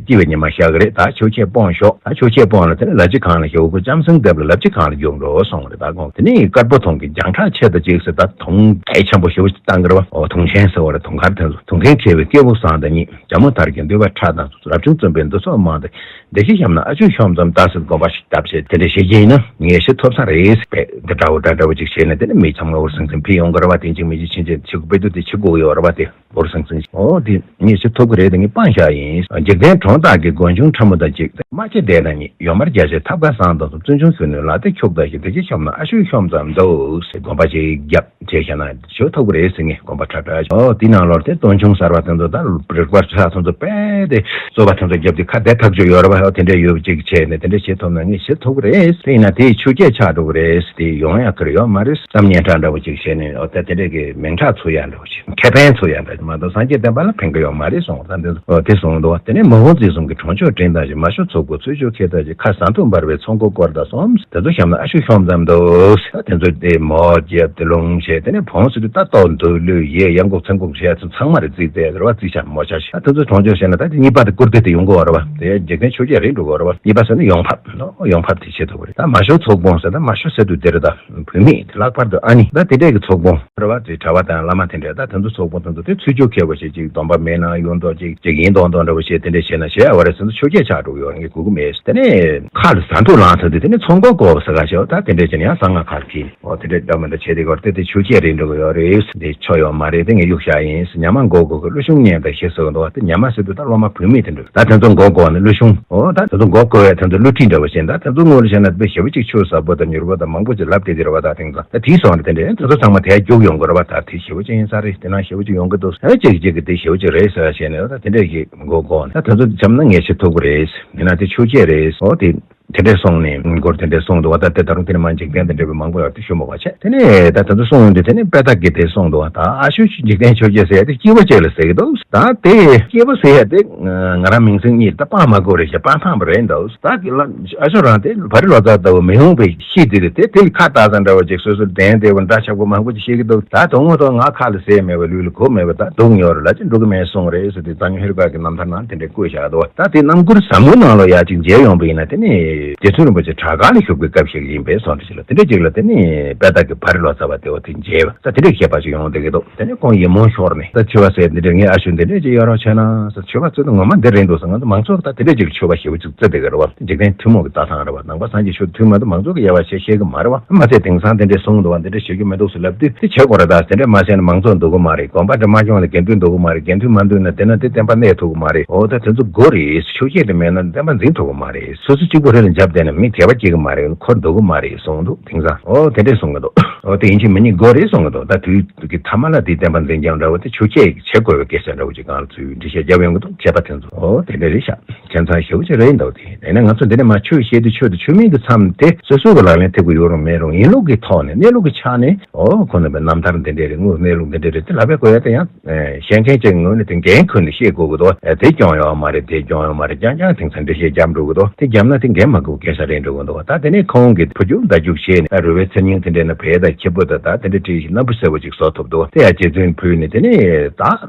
སྐྱིད་པའི་ཉི་མ་ཤར་གི་རེད། ད་ཆོས་བརྒྱད་སྤོང་ཤོག་ད་ཆོས་བརྒྱད་སྤོང་ལ་དེ་ནི་ལ་ཕྱི་གང་ལ་ཞོག་གུ་ལྕམ་སྲིང་འདེབས་ལ་ལ་ཕྱི་གང་ལ་རྒྱུག་འགྲོ་གསུངས་རེད། ད་དགོངས་དེ་ནི་དཀར་པོ་ཐུང་གི་རྒྱང་གྲགས་ཆེ་ད་ཅིག་ཟེར། ད་ཐུང་གལ་ཆེན་པོ་ཞེ་པོ་ཅིག་བཏང་གི་རེད་བ། འོ་ཐུང་ཆེན་ཟེར་བ་རེད། ཐུང་དཀར་དེ་ཚོ། ཐུང་མཁན་མཁས་པའི་སྐྱེས་བུ་བཟང་དང་གཉིས། རྒྱ་མོ་དར་གྱི་འདུས་པ་ཕྲ་དང་ཚོ། རབ་བྱུང་བཙུན་པའི་འདུ་ཚོགས་མང་སྟེ། བདེ་སྐྱིད་བཤམས་ན་ཨ་ཆུ་ཤོམ་ཙམ་གདའ་ཟེར་དགོངས་པ་ཞིག་བཏབ་བྱས་དེ་འདྲ་བྱེད་ཀྱི་ཡིན་ན་ངས་ཤི་ཐོབ་ས་རེད་ཟེར་བས། འདི་འདྲ་བོ་འདྲ་འདྲ་བོ་ཅིག་བྱས་ནས་དེ་ནས་མི་ཚང་མ་འུར་ཟིང་ཟིང་ཕི་ཡོང་གི་རེད་བ། དེ་ཅིག་མི་ཅིག་ཕྱིན་ཆད་ཕྱི་གུ་དཔེ་དུ་དེ་ཕྱི་གུ་ཡོད་རེད་བ། དེ་འུར་ཟིང་ཟིང་ཨོ་དེ་ངས་ཤི་ཐོབ་ཀྱི་རེད། དེ་ངས་སྤང་བཞག་ཡིན། འཇིག་རྟེན་གྲོང་དག་གི་མགོན་ཆུང་ཕྲ་མོ་དང་གཅིག་རྨ་བྱ། བསྡད་ན་ཉིད་ཡོད་མར་རྒྱ་ཆེ་ཐབས་དཀའ་བཟང་དང་གསུམ། བཙུན་ཆུང་གཞོན་ནུ་ལ་དེ་ཁྱུག་ད་ཞིག་དེ་ཅི་ཤོམ་ན་ཨ་ཤུ་ཤོམ་ཙམ་འདུག་ཟེར་དགོན་པ་ཅིག་རྒྱབ་བྱས་བཞག་ན་ཞོ་ཐུག་པ་རེད་ཟེར་ངས་དགོན་པ་ཁྲ་ཁྲ་ཞོ་དེ་ནང་ལོར་དེ་སྟོན་ཆུང་གསར་པ་དེ་ཚོ་ད་རིག་པར་ཆ་ཚང་ཚོ་པས་དེ་གཙོ་བ་དེ་ཚོ་རྒྱབ་དེ་ཁ་བདེ་ཐག་ཆོད་ཡོད་རེད་བ། དེ་འདྲས་ཡོད་ཅིག་བྱས་ནས་དེ་འདྲས་བྱེད་ཐུབ་ན་ངས་བྱེད་ཐུབ་རེད། དེ་ཡིན་ན་དེ་ཆོས་བརྒྱད་ཆགས་འགྲོ་གི་རེད། དེ་ཡོང་ཡ་ཁར་ཡོད་མ་རེད། གཏམ་སྙན་གྲགས་འདྲ་བོ་ཅིག་བྱས་ནས་ཨོ་ད་དེ་འདྲས་ཀྱི་མིང་གྲགས་ཚུགས་ཡ་འདྲ་བོ་ཅིག་ཁེ་ཕན་ཚུགས་ཡ་འདྲ་མ་གཏོགས་སངས་རྒྱས་བསྟན་པ་ལ་ཕན་གི་ཡོད་མ་རེད་གསུངས། ད་འདི་ཨོ་དེ་གསུངས་འདུག་དེ་ནས་མི་ཧོང་རྩིས་གསུམ་གྱི་གྲོང་ཆོག་དྲན་དང་ཞིང་མ་ཤོ་ཚོགས་པོ་ཚུལ་འཆོས་ཁྱེད་ལྟ་ཞིག་ཁ་ཟ་འཐུང་འབར་བའི་ཚོང་སྒོ་སྐོར་དང་གསུམ། དེ་ཚོ་བཤམས་ན་ཨ་ཤུ་ཤོམ་ཙམ་འདུག་དེ་ཚོ་དེ་མོ་རྒྱབ་དེ་ལུང་བྱས་དེ་ནས་བོང་སི་དུ་ད་ཏོག་འདུག་ལུས་ཡས་ཡང་འགུག་ཚང་འགུག་བྱས་ཚོ་ཚང་མ་རེ་རྩིས་ཏེ་རེ་བ་རྩིས་ཤ་མོ་ཤ་ཤ་དེ་ཚོ་གྲོང་ཆོག་བྱས་ན་ད་དེ་གཉིས་པ་དེ་བཀུར་སྟི་དེ་ཡོང་གི་ཡོད་རེད་བ། དེ་འཇིག་རྟེན་ཆོས་བརྒྱད་རེད་འགྲོ་གི་ཡོད་རེད་བ། གཉིས་པ་ཟེར་ན་ཡོང་འབབ་ཡོང་འབབ་དེ་བྱེད་ཐུབ་ཀྱི་རེད། ད་མ་ཤོ་ཚོགས་དཔོན་ཟེར་ན་མ་ཤོ་ཟེར་དུས་དེ་རེད། ད་བུད་མེད་དེ་ལྷག་པར་དུ་ཨ་ནི་ད་དེ་འདྲས་ཀྱི་ཚོགས་དཔོན་རེད་བ། དེ་གྲྭ་བ་དང་བླ་མ་དེ་འདྲས་ད་དེ་ཚོ་ཚོགས་དཔོན་དེ་ཚོ་དེ་ཚུལ་འཆོས་མཁས་པོ་ཞིག་ཅིག་སྡོམ་པ་མེད་ན་ཡོང་མདོག་ཅིག་ཅིག་ཡིན་མདོག་མདོག་འདྲ་བོ་ཞིག་དེ་འདྲས་བྱས་ན་ཞེ་ཨ་བ་རེད་ཟེར་ན་ཆོས་བརྒྱད་ཆགས་འགྲོ་གི་ཡོད་རེད། ངས་གོ་གི་མེད། དེ་ནས་ཁ་ལ་ཟ་འཐུང་ལངས་ཚར་དུས་དེ་ནས་ཚོང་སྒོ་སྐོར་བ་ཟེར་ག་ཞེས་ད་དེ་འདྲས་བྱས་ན་ཡང་གསང་སྔགས་ཁ་ལ་ཕྱིན། ཨོ་དེ་འདྲས་འདྲ་མི་འདྲ་བྱས་དེ་གོ་དེ་དེ་ཆོས་བརྒྱད་རེད་འགྲོ་གི་ཡོད་རེད། འདི་ཆོ་ཡོད་མ་རེད། དེ་ངས་གཡུག་བཞག་ཡིན་ཟེར་ཉམས་མགོ་སྒུར་གི་བློ་ཆུང་ཉན་དང་ཞེས་ཟེར་གི་འདུག་བ། དེ་ཉམས་མ་ཟེར་དུས་ད་སློབ་མ་བུད་མེད་དེ་འདྲ་ད་དེ་ཚོ་མགོ་སྒུར་ནས་བློ་ཆུང་ཨོ་ད་དེ་ཚོ་མགོ་སྒུར་བས་དེ་ཚོ་བསླུ་བྲིད་འདྲ་བོ་བྱས། ད་དེ་ཚོ་ངོ་ལ་བྱས་ན་དཔེ་ཞེ་པོ་ཅིག་ཆོས་ཟབ་པོ་དང་མྱུར་པོ་དང་མང་པོ་ཅིག་ལབ་བསྡད་དེ་རེད་བ། ད་དེང་སང་ད་དེའི་སོང་རེད། དེ་འདྲས་དེ་ཚོ་ཚང་མ་དེ་རྒྱུག་ཡོང་གི་རེད་བ། ད་དེ་ཞེ་པོ་ཅིག་ཡིན་ས་རེད། དེ་ན་ཞེ་པོ་ཅིག་ཡོང་གི་འདུག་ཨེ་ཅིག་ཅིག་གི་དེ་ཞེ་པོ་ཅིག་རེད་ཟེར་བ་བྱས་ནས་ད་དེ་འདྲས་ཞིག་མགོ་སྒུར་ནས་ད་དེ་ཚོ་བྱམས་ན་ངས་བྱེད་ཐུབ་ཀྱི་རེད། ཡིན་ན་དེ་ཆོས་བརྒྱད་རེད། ཨོ་དེ། དེ་འདྲས་སོང་ནས་མགོར་དེ་འདྲས་སོང་འདུག་བ། ད་དེ་ད་རུང་དེ་ནས་མ་འཇིག་རྟེན་དེ་འདྲས་པའི་མང་པོ་ཡོད་དེ་ཞུ་མ་བ་བྱས། དེ་ནས་ད་དེ་ཚོ་སོང་ཡོང་དུས་དེ་ནས་དཔེ་ཐག་གིས་དེ་སོང་འདུག་བ། ད་ཨ་ཤུ་འཇིག་རྟེན་ཆོས་བརྒྱད་ཟེར་ཡ་དེ་སྐྱིད་པོ་ཅིག་ལ་ཟེར་གི་འདུག་ད་དེ་སྐྱིད་པོ་ཟེར་ཡ་དེ་ང་རང་མིང་སྲིང་གཉིས་ད་སྤང་མ་དགོས་རེད་ཞེས་སྤང་ཐང་པ་རེད་འདུག་ད་ཨ་ཤུ་རང་དེ་བ་རི་ལོ་ཙཱ་ལྟ་བུ་མི་ཡོང་པའི་ཤི་དེ་རེད། དེ་དེ་ལ་ཁ་བཏགས་ཙམ་འདྲ་བ་ཅིག་སོ་སོར་བདེན་བདེ་བོ་འདྲ་ཆགས་པོ་མང་པོ་ཅིག་ཤེས་ཀྱི་འདུག་ད་དོན་ངོ་ཐོག་ང་ཁ་ལ་ཟས་མེད་པ་ལུས་ལ་གོ་མེད་པ་ད་སྡུག་ཉོར་ལ་ཅི་འགྲོ་གི་མེད་གསུངས་རེད་ཟེར་དེ་གཙང་སྨྱོན་ཧེ་རུ་ཀ་གི་རྣམ་ཐར་ནང་དེ་འདྲས་བཀོད་བཞག་འདུག་ད་དེ་རྣམ་མགུར་ཟབ་མོའི་ནང་ལ་ཡ་ཅིག་མཇལ་ཡོང་པ་ཡིན་ན་དེ་ནི་རྗེ་བཙུན་རིན་པོ་ཆེ་བྲག་དཀར་ལ་བཞུགས་པའི་སྐབས་ཤིག་ཡིན་པས་སོང་དེ་ཞིག་ལ་དེ་འདྲས་ཅིག་ལ་དེ་ནི་དཔལ་བདག་གི་བ་རི་ལོ་ཙཱ་བ་དེ་བ་དེ་མཇལ་བ་ད་དེ་འདྲས་ཁྱད་པར་ཅིག་ཡོང་བསྡད་ཀྱི་འདུག་དེ་ནི་ཁོང་ཡིད་སྨོན་ཤོར་ནས་ད་འཆི་བ་ཟེར་འདི་འདྲས་ངའི་ཨ་ཤུ་འདི་འདྲས་ཅིག་ཡོད་རོགས་བྱས་ན་ཟེར་མཆོད་པ་བརྩི་དུས་ངོ་མ་འདི་རེད་འདུག་ཟེར། ང་ཚོ་མང་ཚོགས་ད་དེ་འདྲས་ཅིག་མཆོད་པ་ཞེ་པོ་ཅིག་བརྩི་བསྡད་ཀྱི་རེད་བ། འཇིག་རྟེན་ཐུན་མོང་གི་ལྟ་སྟངས་རེད་བ། ནང་པ་སངས་རྒྱས་ཆོས་ཐུན་མ་གཏོགས་མང་ཚོགས་ཀྱི་དབྱེ་བ་ཕྱེ་ཤེས་ཀྱི་མ་རེད་བ། མ་ཚད་དེང་སང་དེ་འདྲས་གསུངས་འདུག་བ། འདི་འདྲས་བྱེད་རྒྱུ་མི་འདུག་ཟེར་ལབ་དུས་དེ་བྱེད་དགོས་རེད་ད་ཟེར་འདྲས་མ་བྱས་ན་མང་ཚོགས་འདུག་གི་མ་རེད། དགོན་པ་འདྲ་མ་སྐྱོང་ན་དགེ་འདུན་འདུག་གི་མ་རེད། དགེ་འདུན་མ་འདུག་ན་དེ་ན་དེ་བསྟན་པ་གནས་ཐུབ་ཀྱི་མ་རེད། འོ་ད་དེ་ཚོ་དགོས་རེད། ཆོས་བརྒྱད་དེ་མེད་ན་བསྟན་པ་འཛིན་ཐུབ་ཀྱི་མ་རེད། སོ་སོ་གཅིག་པུ་རེ་ལ་འཇབ་བསྡད་ན་མི་དད་པ་སྐྱེ་གི་མ་རེད། འཁོར་འདུག་གི་མ་རེད་གསུངས་འདུག་དེང་སང་འོ་དེ་འདྲས་གསུང་གི་འདུག་འོ་དེ་ཡིན་གཅིག་མིན་གཉིས་དགོས་རེད་གསུང་གི་འདུག་ད་དུས་ཀྱི་ཐ་མ་ལ་དེའི་བསྟན་པ་འཛིན་རྐྱང་འདྲ་བོ་དེ་ཆོས་བརྒྱད་བྱེད་དགོས་པའི་སྐད་ཆ་འདྲ་བོ་ཅིག་སྒང་ལ་ཚུར་འགྲེལ་བཤད་རྒྱབ་ཡོང་གི་འདུག་བྱས་པ་དེ་ཚོ་འོ་དེ་འདྲ་རེད་ཤག་ཁྱད་མཚར་ཞེ་པོ་ཅིག་རེད་འདུག་དེ་ཡིན་ན་ང་ཚོ་འདི་ནས་མ་ཆོས་བཤད་དུས་ཆོས་དང་ཆོས་མིན་དུ་མཚམས་དེ་སོ་སོ་གི་ལག་ལེན་ཐེབས་ཀྱི་ཡོད་རུང་མེད་རུང་ཡིན་ལུགས་ཀྱི་ཐོག་ནས་གནས་ལུགས་ཀྱི་ཆ་ནས་འོ་ཁོ་ན་པའི་རྣམ་ཐར་འདི་འདྲ་རེད། དངོས་གནས་ལུགས་འདི་འདྲ་རེད། དེ་ལབ་པའི་དགོས་ཡ་དེ་ཡང་བཤད་མཁན་ཅིག་ངོས་ནས་དེ་འགན་ཁུར་ནས་བཤད་དགོས་ཀྱི་འདུག་དེ་སྐྱོང་ཡོད་མ་རེད། དེ་སྐྱོང་ཡོད་མ་རེད། རྐྱང་རྐྱང་དེང་སང་འགྲེལ་བཤད་རྒྱབ་འགྲོ་གི་འདུག་དེ་རྒྱབ་ན་དེ་འགན་མ་འཁུར་སྐད་ཆ་རེད་འགྲོ་གི་འདུག་ད་དེ་ནས་ཁོང་གིས་ཕུ་རྒྱུག་མདའ་རྒྱུག་བྱས་ནས་རུས་པའི་ཚེར་སྙིང་དེ་འདྲས་ན་བལ་དང་ཁྱི་ཕོ་དང་ད་དེ་འདྲས་བྲིས་ཤིག་སྣ་བུ་སེར་པོ་ཅིག་བཟོ་ཐུབ་འདུག་དེ་ཡང་རྗེ་བཙུན་ཕུལ་ནས་དེ་ནས་ད་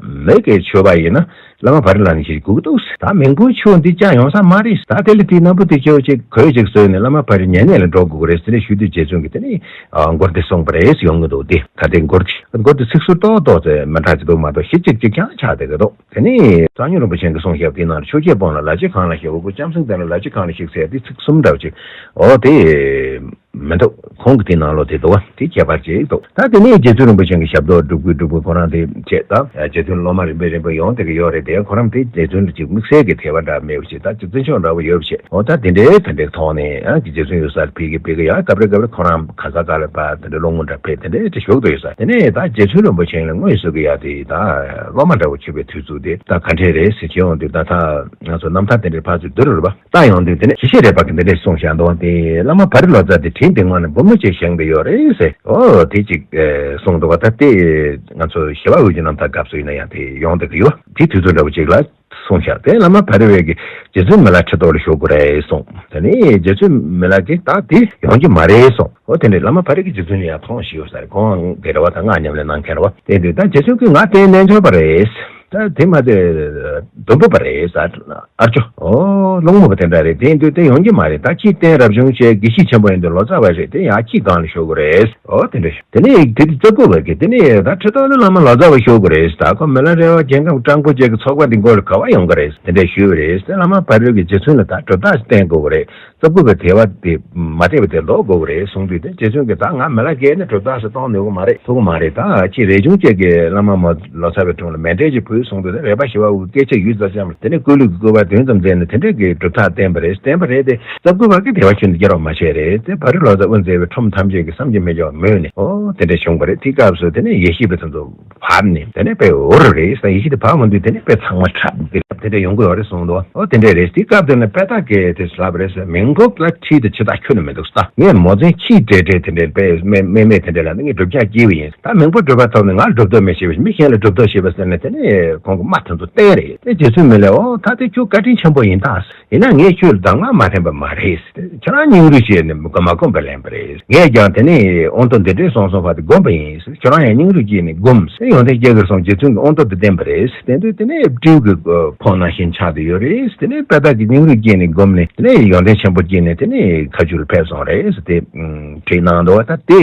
མི་གི་ཆོས་པ་ཡིན་ན། བླ་མ་བ་རི་ལ་ནི་ཞིག་སྒུག་འདུག་ད་མི་མགོ་ཆུ་འདི་ཅང་ཡོང་ས་མ་རེད། ད་དེ་ལ་དེའི་སྣ་བུ་དེ་ཁྱེའུ་ཅིག་གོས་ཅིག་བཟོས་ནས་བླ་མ་བ་རི་ཉལ་ཉལ་ལ་འགྲོ་དགོས་ཀྱི་རེད་ཟེར་ནས་ཞུ་དུས་རྗེ་བཙུན་གྱིས་དེ་ནི་མགུར་དེ་གསུངས་པ་རེད་ཡོང་གི་འདུག་དེ་ད་དེ་མགུར་མགུར་དེ་ཚིག་ཟུར་ཏོག་ཏོག་ཙེ་མི་འདྲ་ཅིག་འདུག་མ་གཏོགས་གཞི་གཅིག་གཅིག་རྐྱང་ཆགས་བསྡད་ཀྱི་འདུག་དེ་ནི་གཙང་སྨྱོན་རིན་པོ་ཆེ་གིས་གསུངས་བཞག་པ་དེའི་ནང་ཆོས་བརྒྱད་སྤོང་ལ་ལ་ཕྱི་གང་ལ་ཞིག་འུ་ཁུ་ལྕམ་སྲིང་ལྡན་ལ་ལ་ཕྱི་གང་ལ་ཞིག་ཟེར་དེ་ཚིག་གསུམ་འདྲ་བོ་ཅིག་འོ་དེ། མི་འདུག་ཁོང་གི་དེའི་ནང་ལོགས་དེ་འདུག་བ། དེ་ཁྱད་པར་ཅིག་འདུག་ད་དེ་ནས་རྗེ་བཙུན་རིན་པོ་ཆེ་གི་ཞབས་ཏོག་སྒྲུབ་དགོས་སྒྲུབ་དགོས་ཁོ་རང་དེ་བྱས། ད་རྗེ་བཙུན་སློབ་མ་རིམ་པས་རིམ་པས་ཡོང་བསྡད་ཀྱི་ཡོད་རེད་དེ། ཁོ་རང་དེ་རྗེ་བཙུན་ལ་ཅིག་དམིགས་བསལ་གྱི་དད་པ་འདྲ་མེད་པ་ཞིག་ད་ཅིག་བརྩི་འཇོག་འདྲ་བོ་ཡོད་པ་ཞིག་འོ་ད་དེ་འདྲའི་དེ་འདྲའི་ཐོག་ནས་ཨ་ཀྱི་རྗེ་བཙུན་ཡོད་སར་ཕེབས་ཀྱི་ཕེབས་ཀྱི་ཡང་སྐབས་རེ་སྐབས་རེ་ཁོ་རང་ག་ས་ག་ལ་ཕར་དེ་འདྲའི་སློང་མོ་འདྲ་ཕེབས་དེ་འདྲའི་ཅིག་བཞུགས་བསྡད་ཡོད་ས། དེ་ནས་ད་རྗེ་བཙུན་རིན་པོ་ཆེ་ལ་དངོས་སུ་གི་ཡ་དེ་ད་སློབ་མ་འདྲ་བོ་བྱེད་པའི་དུས་ཚོད་དེ་ད་ག་འདྲས་རེད་ཟེར་བྱེད་ཡོང་དུས་ད་ད་ང་ཚོ་རྣམ་ཐར་དེ་འདྲའི་ཕར་ཚུར་བསྡུར་རེད་པ། ད་ཡོང་དུས་དེ་ནས་ཞི་བྱེད་རས་པ་གིས་འདི་འདྲས་གསུངས་བཞག་འདུག་དེ་བླ་མ་བ་རི་ལོ་ཙཱ་དེ་དྲིན་དེ་སྔོན་ནས་འབུམ་མོ་ཆེ་བཞེངས་བསྡད་ཡོད་རེད་ཟེར། ཨོ་དེ་ཅིག་གསུངས་འདུག་བ། ད་དེ་ང་ཚོ་ཞི་བ་འོད་ཀྱི་རྣམ་ཐར་སྐབས་སུ་ཡིན་ན་ཡང་དེ་ཡོང་བསྡད་ཀྱི་ཡོད། དེ་དུས་ཚོད་འདྲ་བོ་ཅིག་ལ་གསུངས་བཞག་དེ་བླ་མ་བ་རི་བས་ཀྱིས་རྗེ་བཙུན་མི་ལ་ཁྲི་ཐོག་ལ་བཞུགས་དགོས་རེད་གསུངས། དེ་ནས་རྗེ་བཙུན་མི་ལ་གིས་ད་དེ་ཡོང་རྒྱུ་མ་རེད་གསུངས། ཨོ་དེ་འདྲས་བླ་མ་བ་རི་གིས་རྗེ་བཙུན་ལ་ཡང་ཐོངས་ཤིག་ཡོད་ས་རེད། ཁོང་དེ་རེད་བ། ད་སྔགས་ཉམས་ལེན་གནང་མཁན་རེད་བ། དེ་དུས་ད་རྗེ་བཙུན་གྱིས་ང་དེ་རྣལ་འབྱོར་པ་རེད། ད་དེ་མ་ཚད་དུམ་བུ་པ་རེད་ཟེར། ཨར་ཅོ། ཨོ་སློང་མོ་པ་དེ་འདྲ་རེད། དེ་ཡིན་དུས་དེ་ཡོང་གི་མ་རེད། ད་ཁྱི་རྟེན་རབ་བྱུང་བྱས་དགེ་བཤེས་ཆེན་པོ་ཡིན་དུས་ལོ་ཙཱ་བ་རེད། དེ་ཡང་ཁྱི་སྒང་ལ་བཞུགས་དགོས་རེད། ཨོ་དེ་འདྲ་ཞུ། དེ་ནས་དེ་དུས་རྩ་བོ་བ་གིས་དེ་ནས་ད་ཁྲི་ཐོག་ལ་བླ་མ་ལོ་ཙཱ་བ་བཞུགས་དགོས་རེད། ད་ཁོ་མི་ལ་རས་པ་རྒྱལ་ཁམས་སྤྲང་པོ་བཅས་ཀྱི་ཚོགས་པ་འདི་མགོ་ལ་ག་བ་ཡོང་གི་རེད། དེ་འདྲ་ཞུས་པ་རེད། དེ་བླ་མ་བ་རི་གིས་རྗེ་བཙུན་ལ་ད་གྲུབ་རྟགས་བསྟན་དགོས་པ་རེད། རྩ་བཀུར་བའི་དད་པ་དེ་མ་བརྟས་པ་དེ་ལོག་དགོས་ཀྱི་རེད་གསུངས་དུས། དེ་རྗེ་བཙུན་གྱིས་ད་ང་མི་ལ་རྒས་ནས་གྲུབ་རྟགས་སུ་གཏོང་ནུས་ཀྱི་མ་རེད། ཐུབ་ཀྱི་མ་རེད། ད་ཅི་རས་ཆུང་ཅིག་གིས་བླ་མ་མོ་ལོ་ཙཱ་བའི་དྲུང་ལ་མཎྜལ་ཅིག་ཕུལ་གསུངས་དུས། དེ་རས་པ་ཞི་བ་འུ་སྐད་ཆ་ཡུད་ཙམ་བཤད་མ། དེ་ནས་སྐུ་ལུས་ཀྱི་བསྐུལ་བ་བདུན་ཙམ་མཛད་ནས་དེ་འདྲ་གི་གྲུབ་རྟགས་བསྟན་པ་རེད། བསྟན་པ་རེད་དེ། རྩ་བཀུར་བ་གིས་དད་པ་ཆུ་འདི་སྐྱེ་རོགས་མ་བྱས་རེད་དེ། བ་རི་ལོ་ཙཱ་དབུ་མཛད་པའི་ཁྲོམ་ཐམས་ཅད་ཀྱི་བསམ་གྱིས་མི་ཁྱབ་པ་མོས་ནས། ཨོ་དེ་འདྲ་བྱུང་བ་རེད། དེའི་སྐབས་སུ་དེ་ནས་ཡེ་ཤེས་པ་དེ་ཚོ་བབས་ནས། དེ་ནས་དཔེ་འུར་རེད་ཟེར། ཡེ་ཤེས་དེ་བབས་མ་འདུག་དེ་ནས་དཔེ་ཚང་མ་འཁྲབ་དེ་དེ་འདྲ་ཡོང་གི་ཡོད་རེད་གསུངས་འདུག་ཨོ་དེ་འདྲ་རེད། དེའི་སྐབས་དེ་ནས་དཔལ་བདག་གིས་དེ་ལབ་པ་རེད་ཟེར། མིང་པོ་ལ་ཁྲིད་དེ་ཆེ་ཐག་ཁྱོན་ནས་མི་འདུག་ས། ངས་མོ་མཚན་ཁྱིས་སྤྲད་སྤྲད་དེ་འདྲ་དཔེ་མེ་མེ་མེ་དེ་འདྲ་ལ་ནི་ངས་སྒྲུབ་རྒྱག་སྐྱེས་པ་ཡིན། ད་མིང་པོ་སྒྲུབ་པ་ཐོབ་ནས་ང་སྒྲུབ་ཐབས་མེད་ཤེས་པ་ཞིག་མི་གཞན་ལ་སྒྲུབ་ཐབས་ཤེས་པ་ཟེར་ནས། དེ་ནས་ཁོང་གི་རྨ་དེ་ཚོ་བསྟན་རེད། དེ་རྗེ་བཙུན་མི་ལས། ཨོ་ད་དེ་ཁྱོད་བཀའ་དྲིན་ཆེན་པོ་ཡིན་ད། ཡིན་ན་ངས་ཁྱོད་ལ་གདམས་ངག་མ་འཐེན་པ་མ་རེད། ཁྱོད་རང་སྙིང་རུས་བྱས་ནས་མ་གོམས་པ་ལེན་པ་རེད། ངས་ཀྱང་དེ་ནས་དབང་ཐོབ་འདི་འདྲས་སོང་སོང་བ་དེ་བསྒོམས་པ་ཡིན། ཁྱོད་རང་ཡང་སྙིང་རུས་བསྐྱེད་ནས་བསྒོམས། ཡོན་ཏན་སྐྱེ་གི་སོང་། རྗེ་བཙུན་གྱི་དབང་ཐོབ་དེ་བསྟན་པ་རེད། བསྟན་དུས་དེ་ནས་སྤྲེའུ་གི་ཕོ་ནང་བཞིན་ཆགས་བསྡད་ཡོད་རེད། དེ་ནས་དཔལ་བདག་གིས་སྙིང་རུས་བསྐྱེད་ནས་བསྒོམས་ནས། དེ་ནས་ཡོན་ཏན་ཆེན་པོ་བསྐྱེད་ནས་དེ་ནས་མཁའ་སྤྱོད་ལ་ཕེབས་སོང་རེད་ཟེར་དེ་བྲིས་གནང་འདུག་ད་དེ་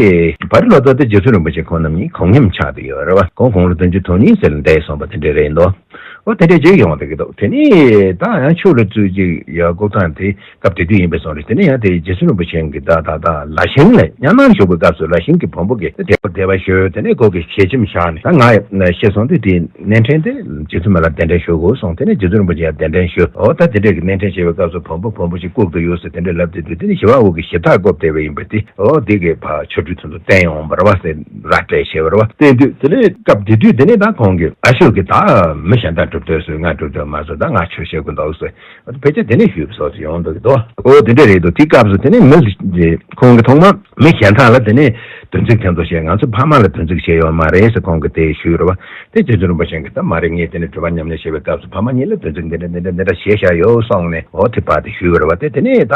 བ་རི་ལོ་ཙཱ་དེ་རྗེ་བཙུན་རིན་པོ་ཆེ་ཁོང་རྣམ་གཉིས་གོ་མཉམ་ཆགས་བསྡད་ཡོད་རེད་བ། ཁོང་དགུང་ལོ་བདུན་ཅུ་དོན་གཉིས་ཙམ་ལ་འདས་སོང་བ་དེ་འདྲ་རེད་འདུག་ཨོ་དེ་འདྲ་ཅིག་ཡོང་བསྡད་ཀྱི་འདུག་དེ་ནས་ད་ཡང་ཆོས་ལ་རྩོད་ཅིག་ཡ་སྐུ་ཐང་དེ་སྐབས་དེ་དུས་ཡིན་པས་སོང་རེད། དེ་ནས་ཡང་དེ་རྗེ་བཙུན་རིན་པོ་ཆེ་གིས་ད་ད་ད་ལ་ཤིང་ལ་གཉའ་ནང་བཞུགས་པའི་སྐབས་སུ་ལ་ཤིང་གི་བོན་པོ་གིས་དེ་དེ་བ་ཞོལ། དེ་ནས་ཁོ་གིས་ཞལ་ཆེམས་བཞག་ནས། ད་ང་ཤི་སོང་དུས་དེའི་གནས་འཕྲིན་དེ་རྗེ་བཙུན་མ་ལ་གདན་འདྲེན་ཞུ་དགོས་གསུངས། དེ་ནས་རྗེ་བཙུན་རིན་པོ་ཆེ་ཡང་གདན་འདྲེན་ཞུས། ཨོ་ད་དེ་འདྲས་ཀྱི་གནས་འཕྲིན་བྱེད་པའི་སྐབས་སུ་བོན་པོ་བོན་པོ་ཞིག་བཀུག་ཏུ་ཡོད་ཟེར་དེ་འདྲས་ལབ་བསྡད་དུས། དེ་ནས་ཞི་བ་འོད་ཀྱིས་ཞེ་ཐག་བཀུག་བསྡད་པ་ཡིན་པ་དེ། ཨོ་དེ་གིས་ཕར་ཆོ་འཕྲུལ་དེ་ཚོ་བསྟན་ཡོང་བ་རེད་བ་ཟེར། ར་སྤྲད་བྱས་པ་རེད་བ། བསྟན་དུས་དེ་ནས་སྐབས་དེ་དུས་དེ་ནས་ད་ཁོང་གིས་ཨ་ཤོ་གི་ད་མི་གཞན་དག་སྒྲུབ་འདོད་ཟེར། ང་སྒྲུབ་འདོད་མ་བཟོ། ད་ང་ཆོས་བཤད་དགོས་འདུག་ཟེར། ཨོ་དེ་ཕལ་ཆེར་དེ་ནས་ཞུས་པ་སོགས་སུ་ཡོང་འདུག་གི་འདུག་ཨོ་དེ་འདྲ་རེད་འདུག་དེའི་སྐབས་སུ་དེ་ནས་མི་ཁོང་གི་ཐོག་མར་མི་གཞན་དག་ལ་དེ་ནས་དོན་ཚིག་དེ་ཚོ་བཤད། ང་ཚོ་ཕ་མ་ལ་དོན་ཚིག་བཤད་ཡོད་མ་རེད་ཟེར་ཁོང་གིས་དེ་ཞུས་རེད་བ། དེ་རྗེ་བཙུན་རིན་པོ་ཆེ་གིས་ད་མ་རེད། ངས་དེ་ནས་སྒྲུབ་པ་ཉམས་ལེན་བྱེད་པའི་སྐབས་སུ་ཕ་མ་གཉིས་ལ་དོན་ཚིག་འདི་འདྲ་འདི་འདྲ་འདི་འདྲ་བྱས་བཞག་ཡོད་གསུངས་ནས། ཨོ་དེ་པར་དེ་ཞུས་པ་རེད་བ། དེ་དེ་ནས་ད་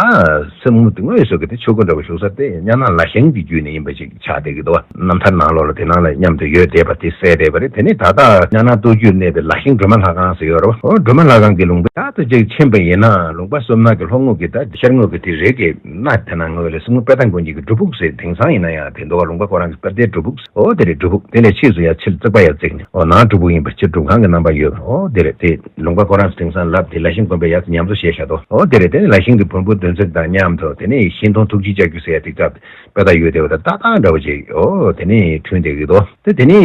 སྲིང་མོ་དེ་དངོས་སུ་གི་དེ་ཆོས་སྐུ་འདྲ་བོ་བཞུགས་ས་དེ་གཉའ་ནང་ལ་ཤིང་གི་བརྒྱུད་ནས་ཡིན་པ་ཞིག་ཆགས་བསྡད་ཀྱི་འདུག་བ། རྣམ་ཐར་ནང་ལོགས་ལ་དེ་ནང་ལ་མཉམ་དུ་ཡོད་བསྡད་པ་དེ་གསལ་བསྡད་པ་རེད། དེ་ནས་ད་ལྟ་གཉའ་ནང་སྟོད་རྒྱུད་གནས་པའི་ལ་ཤིང་སྒྲོལ་མ་ལྷ་ཁང་ཟེར་ཡོད་རེད་བ། ཨོ་སྒྲོལ་མ་ལྷ་ཁང་གི་ལུང་པ་ད་ལྟ་ཅིག་ཕྱིན་པ་ཡིན་ན། ལུང་པ་བསོད་ནམས་ཀྱི་ལྷོ་ངོས་ཀྱི་ད་ཤར་ངོས་ཀྱི་དེ་རེད་ཀྱི། གནའ་དེ་ནང་ངོས་ལ་སྲིང་མོ་དཔལ་ལྡན་མགོན་གྱི་སྒྲུབ་ཕུག་ཟེར། དེང་སང་ཡིན་ན་ཡང་དེ་འདུག་བ། ལུང་པ་ཁོ་རང་གི་དཔལ་ལྡན་སྒྲུབ་ཕུག་ཨོ་དེ་རེད། སྒྲུབ་ཕུག་དེ་ནས་ཕྱིས་སུ་ཡར་ཕྱིར་རྩིག་པ་ཡར་བརྩིགས་ནས། ཨོ་ནང་སྒྲུབ་ཕུག་ཡིན་པ། ཕྱིར་སྒྲུབ་ཁང་གི་རྣམ་པ་ཡོད་པ། ཨོ་དེ་རེད། དེ་ལུང་པ་ཁོ་རང་དེང་སང་ལབ་དེ་ལ་ཤིང་དགོན་པའི་ཡར་ཉམས་གསོ་བྱས་བཞག་འདུག་ཨོ་དེ་རེད། དེ་ནས་ལ་ཤིང་གི་བོན་པོ་འདོན་ཚིག་དང་མཉམ་དུ་དེ་ནས་ཤིང་སྡོང་ཐུགས་རྗེ་ལྕགས་ཀྱུ་ཟེར་ཡ་དེ་སྐབས་དཔེ་ལྟ་ཡོད་བསྡད་པ་དང་ཏག་ཏག་འདྲ་བོ་ཅིག་ཨོ་དེ་ནས་ཐོན་བསྡད་ཀྱི་འདུག་དེ་དེ་ནས་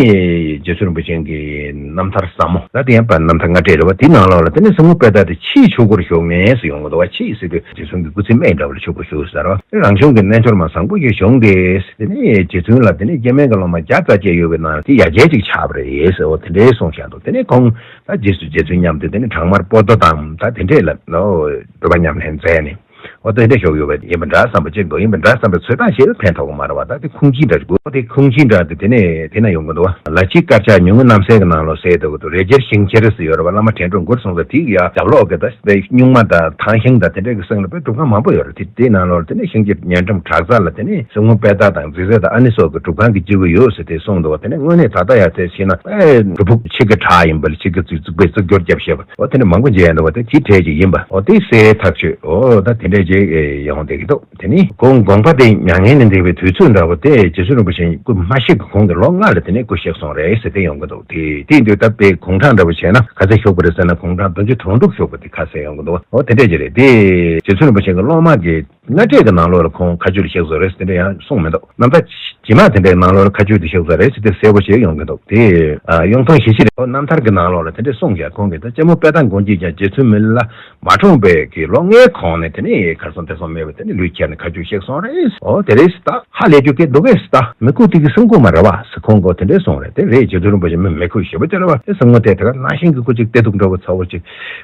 རྗེ་བཙུན་རིན་པོ་ཆེ་གི་རྣམ་ཐར་ཟབ་མོ་ད་དེ་ཡང་པར་རྣམ་ཐར་ལྔ་སྡེ་རེད་བ། དེའི་ནང་ལོགས་ལ་དེ་ནས་སྲིང་མོ་དཔལ་ལྡན་དེ་ཕྱིའི་ཆོས་སྒོར་ཞུགས་ནས་ཟེར་ཡོང་གི་འདུག་བ། ཕྱིའི་ཟེར་དུས་རྗེ་བཙུན་གྱི་སྐུ་ཚེ་སྨད་འདྲ་བོ་ལ་ཆོས་སྒོར་ཞུགས་ཟེར་བ། རང་བྱུང་གི་རྣལ་འབྱོར་མ་བཟང་པོ་ཞིག་བྱུང་སྟེ། དེ་ནས་རྗེ་བཙུན་ལ་དེ་ནས་སྐྱེ་དམན་གྱི་སློབ་མ་བརྒྱ་རྩ་བརྒྱད་ཡོད་པའི་ནང་དེ་ཡ་གྱལ་ཅིག་ཆགས་པ་རེད་ཟེར། འོ་དེ་འདྲའི་གསུངས་བཞག་འདུག་དེ་ནས་ཁོང་ད་རྗེས་སུ་རྗེ་བཙུན་མཉམ་དུ་དེ་ནས་བྲག་དམར་པོ་ཏོ་དང་ད་དེ་འདྲས་ལ་ལོ་སྒྲུབ་པ་ཉམས་ལེན་མཛད་ནས། འོ་དེ་འདྲ་ཞིག་ཡོད་པ་ཡིན་པ་འདྲ་བསམ་པ་ཅིག་འདུག་ཡིན་པ་འདྲ་བསམ་པའི་ཚོད་ལྟ་བྱས་པས་ཕན་ཐོགས་ཀྱི་མ་རེད་བ། ད་དེ་ཁུངས་སྐྱེལ་འདྲ་ཞིག་དགོས། དེ་ཁུངས་སྐྱེལ་འདྲ་དེ་དེ་ནས་དེ་ན་ཡོང་གི་འདུག་བ། ལ་ཕྱིའི་དཀར་ཆག་ཉུང་ངུ་རྣམ་གསལ་གྱི་ནང་ལོགས་གསལ་འདུག་གི་འདུག་རས་ཁྱེར་ཤིང་ཁྱེར་ཟེར་ཡོད་རེད་བ། བླ་མ་དྲན་གྲོགས་མགུར་གསུངས་ས་དེའི་ཡ་རྒྱབ་ལོགས་ཀྱི་ད་སྙུང་མ་དང་ཐང་ཤིང་དང་དེ་འདྲ་གི་སེང་ལ་དཔེ་སྒྲུབ་ཁང་མང་པོ་ཡོད་རེད། དེ་དེའི་ནང་ལོགས་དེ་ནས་ཤིང་གི་ཉེ་འགྲམ་བྲག་རྩ་ལ་དེ་ནས་སྲིང་མོ་དཔལ་ལྡན་དང་རྫི་རྩེ་དང་ཨ་ནི་སོགས་ཀྱི་སྒྲུབ་ཁང་གི་སྐྱེས་བུ་ཡོད་ཟེར་དེ་གསུངས་འདུག་བ། དེ་ནས་དངོས་གནས་ད་ལྟ་ཡ་དེ་ཕྱིན་ན་ཨེ་སྒྲུབ་ཕུག་ཕྱི་གི་བྲག་ཡིན་པ་ལ་ཕྱི་གི་རྩིག་རྩིག་པའི་རྩིག་སྐྱོར་བརྒྱབ་བྱས་པ། འོ་དེ་འདྲ་མང་པོ་མཇལ་ཡ་འདུག་བ། དེ་དེའི་གྲས་ཅིག་ཡིན་པ། འོ་དེ་གསལ་ཐག་ཆོད། འོ་ད་དེ་འདྲས་ཅིག་ཡོང་བསྡད་ཀྱི་འདུག་དེ་ནི་ཁོང་དགོངས་པ་དེ་མྱ་ངན་ལས་འདས་པའི་དུས་ཚོད་འདྲ་བོ་དེ་རྗེ་བཙུན་རིན་པོ་ཆེ་སྐུ་མ་གཤེགས་ཀྱི་གོང་གི་ལོ་ལྔ་ལ་དེ་ནས་སྐུ་གཤེགས་སོང་རེད་ཟེར་དེ་ཡོང་གི་འདུག་དེ་དེ་དུས་ད་དཔེ་གུང་ཐང་འདྲ་བོ་བྱས་ན་ག་ཚོད་བཞུགས་པ་རེད་ཟེར་ན། གུང་ཐང་བདུན་ཅུ་དོན་དྲུག་བཞུགས་པ་དེ་ཁ་གསལ་ཡོང་གི་འདུག་འོ་དེ་འདྲས་ཅིག་རེད། དེ་རྗེ་བཙུན་རིན་པོ་ཆེ་གི་སློབ་མ་གི་སྔ་གྲས་ཀྱི་ནང་ལོགས་ལ་ཁོང་མཁའ་སྤྱོད་ལ་གཤེགས་སོང་རེད་ཟེར་དེ་འདྲ་ཡང་གསུངས་མི་འདུག་རྣམ་ཐར་རྗེས་མ་དེ་འདྲའི་ནང་ལོགས་ལ་མཁའ་སྤྱོད་དུ་གཤེགས་པ་རེད་ཟེར་དེ་གསལ་པོ་ཞིག་ཡོང་གི་འདུག་དེ་ཨ་གཡུང་ཐང་ཞེ་བཞི་རེད། ཁོ་རྣམ་ཐར་གྱི་ནང་ལོགས་ལ་དེ་འདྲ་གསུངས་ཀྱང་། ཁོང་གིས་ད་ལྕམ་མོ་དཔལ་ལྡན་མགོན་གྱིས་ཀྱང་རྗེ་བཙུན་མི་ལ་མ་འཁྲུངས་པའི་གི་ལོ་ལྔའི་གོང་ནས་དེ་ནས་གར་སོང་དེར་སོང་མེད་པར་དེ་ནས་ལུས་ཁྱེར་ནས་མཁའ་སྤྱོད་གཤེགས་སོང་རེད། འོ་དེ་རེད་ཟེར། ད་ཧ་ལས་རྒྱུ་གལ་འདུག་གས་ཟེར། ད་མི་ཁུག་དེ་གི་སྲིང་མོ་མ་རེད་བ་ཟེར་ཁོང་གིས་དེ་འདྲ་གསུངས་རེད། དེ་རེད། རྗེ་བཙུན་རིན་པོ་ཆེ་མི་མི་ཁུག་ཞེ་པོ་ཅིག་རེད་བ། དེ་སྲིང་མོ་དེ་དེ་ག་གནའ་ཤིང་གི་སྐུ་ཅིག་དེ་དུག་འདྲ་བོ་ཚ་བོ་ཅིག་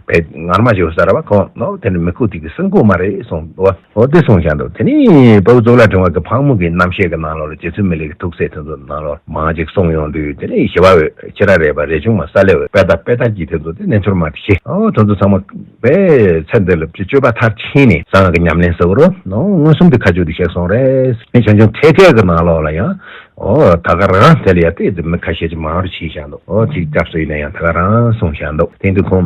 བས་ངར་མ་ཅིག་ཡོད་ས་རེད་བ། ཁོང་ནོ་དེ་ནི་མི་ཁུག་དེ་གི་སྲིང་མོ་མ་རེད་གསུངས་འདུག་བ། འོ་དེ་གསུངས་བཞག་འདུག་དེ་ནས་དཔའ་བོ་གཙུག་ལག་ཕྲེང་བ་གི་ཕག་མོ་གི་རྣམ་བཤད་ཀྱི་ནང་ལོགས་ལ་རྗེ་བཙུན་མི་ལའི་ཐུགས་སྲས་དེ་ཚོ་ནང་ལོགས་མང་ཅིག་གསུངས་ཡོང་དུས། དེ་ནས་ཞི་བ་འོད་ཁྱི་ར་རས་པ་རས་ཆུང་མ་ས་ལེ་འོད་དཔལ་ལྡན་དཔལ་ལྡན་གྱི་དེ་ཚོ་དེ་རྣལ་འབྱོར་མ་དེ་ཤེས། ཨོ་དེ་ཚོ་ཚང་མ་པས་ཚེ་འདི་ལ་སྤྱོད་པ་མཐར་ཕྱིན་ནས་གསང་སྔགས་ཀྱི་ཉམས་ལེན་ཟེར་བ་རོ་ནོ་མངོན་སུམ་དུ་མཁའ་སྤྱོད་དུ་གཤེགས་སོང་རེད། ཆུང་ཆུང་ཐད་ཀའི་གི་ནང་ལོགས་ལ་ཡང་། ཨོ་ད་ག་རང་དེ་ལ་ཡ་དེ་མི་ཁ་ཤས་ཀྱི་མང་རུ་ཕྱིན་བཞག་འདུག་ཨོ་དེ་སྐབས་སུ་ཡིན་ན་ཡང་ད་ག་རང་གསུངས་བཞག་འདུག་དེ་འདི་ཁོང་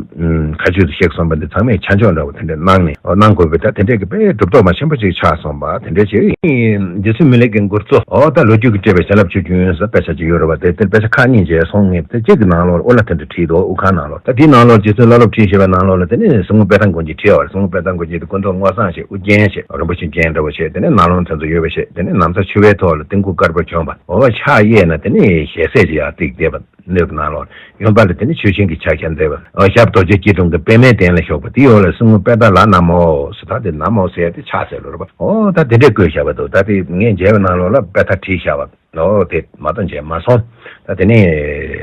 ཁ་ཆོས་དུ་གཤེགས་གསུངས་པ་འདི་ཚང་མས་ཆ་འཇོག་འདྲ་བོ་དེ་འདྲ་གནང་ནས། ཨོ་གནང་དགོས་པའི་ད་དེ་འདྲས་ཀྱི་དཔེ་གྲུབ་ཐོབ་མ་ཆེན་པོ་ཅིག་ཆགས་སོང་བ་དེ་འདྲས་ཅིག་རྗེ་བཙུན་མི་ལས་ཀྱི་མགུར་གཙོ། ཨོ་ད་ལོ་རྒྱུས་ཀྱི་སྤྲད་པའི་བྱིན་རླབས་ཆུ་རྒྱུན་ཟེར་དཔེ་ཆ་ཅིག་ཡོད་རེད་བ། དེ་དེར་དཔེ་ཆ་ཁག་གཉིས་བྱས་སོང་ངས། དེ་གཅིག་གི་ནང་ལོགས་ཨོ་ལ་དེ་འདྲ་བྲིས་འདུག་དབུ་ཁང་ནང་ལོགས། ད་དེའི་ནང་ལོགས་རྗེ་བཙུན་བླ་སློབ་ཁྲིད་ཞེས་པའི་ནང་ལོགས་ལ་དེ་ནས་གསེར་དངུལ་དཔལ་ཐང་དགོན་གྱི་ཁྲིད་ཡོད་རེད། གསེར་དངུལ་དཔལ་ཐང་དགོན་གྱི་དེ་སྐུ་མདོག་སྔོ་བསངས་བྱས། དབུ་རྒྱན་བྱས། རིན་པོ་ཆེ་རྒྱན་འདྲ་བོ་བྱས། དེ་ནས་ནང་ལོགས་མཚན་ཚོ་ཡོད་པ་བྱས། དེ་ནས་ན་བཟའ་ཕྱུ་པའི་ཐོག་ལ་ཏིང་ཀུ་དཀར་པོ་གྱོན་པ། འོ་ཕྱག་གཡས་ན་དེ་ནས་ཞལ་ཟས་ཅིག་ཡར་བཏེགས་བསྡད་པ། སྣོད་ཀྱི་ནང་ལོགས་ཡོན་པ་ལ་དེ་ནས་མཆོད་སྦྱིན་གྱི་ཕྱག་རྒྱ་མཛད་པ། འོ་ཞབས་རྡོ་རྗེ་སྐྱིལ་ཀྲུང་གི་པདྨའི་གདན་ལ་བཞུགས་པ། དེའི་འོག་ལ་གསེར་དངུལ་དཔལ་རྟགས་ལྷ་ན་མོ་ཟེར། ད་དེ་ན་མོ་ཟེར་དེ་ཕྱག་འཚལ་ལོ་རེད་པ། འོ་ད་དེ་འདྲས་བཀོད་བཞག་པ་འདུག་ད་དེ་ངས་མཇལ་བའི་ནང་ལོགས་ལ་དཔེ་ཐག་བྲིས་བཞག་པ། འོ་དེ་མ་གཏོགས་མཇལ་མ་སོང་། ད་དེ་ནས་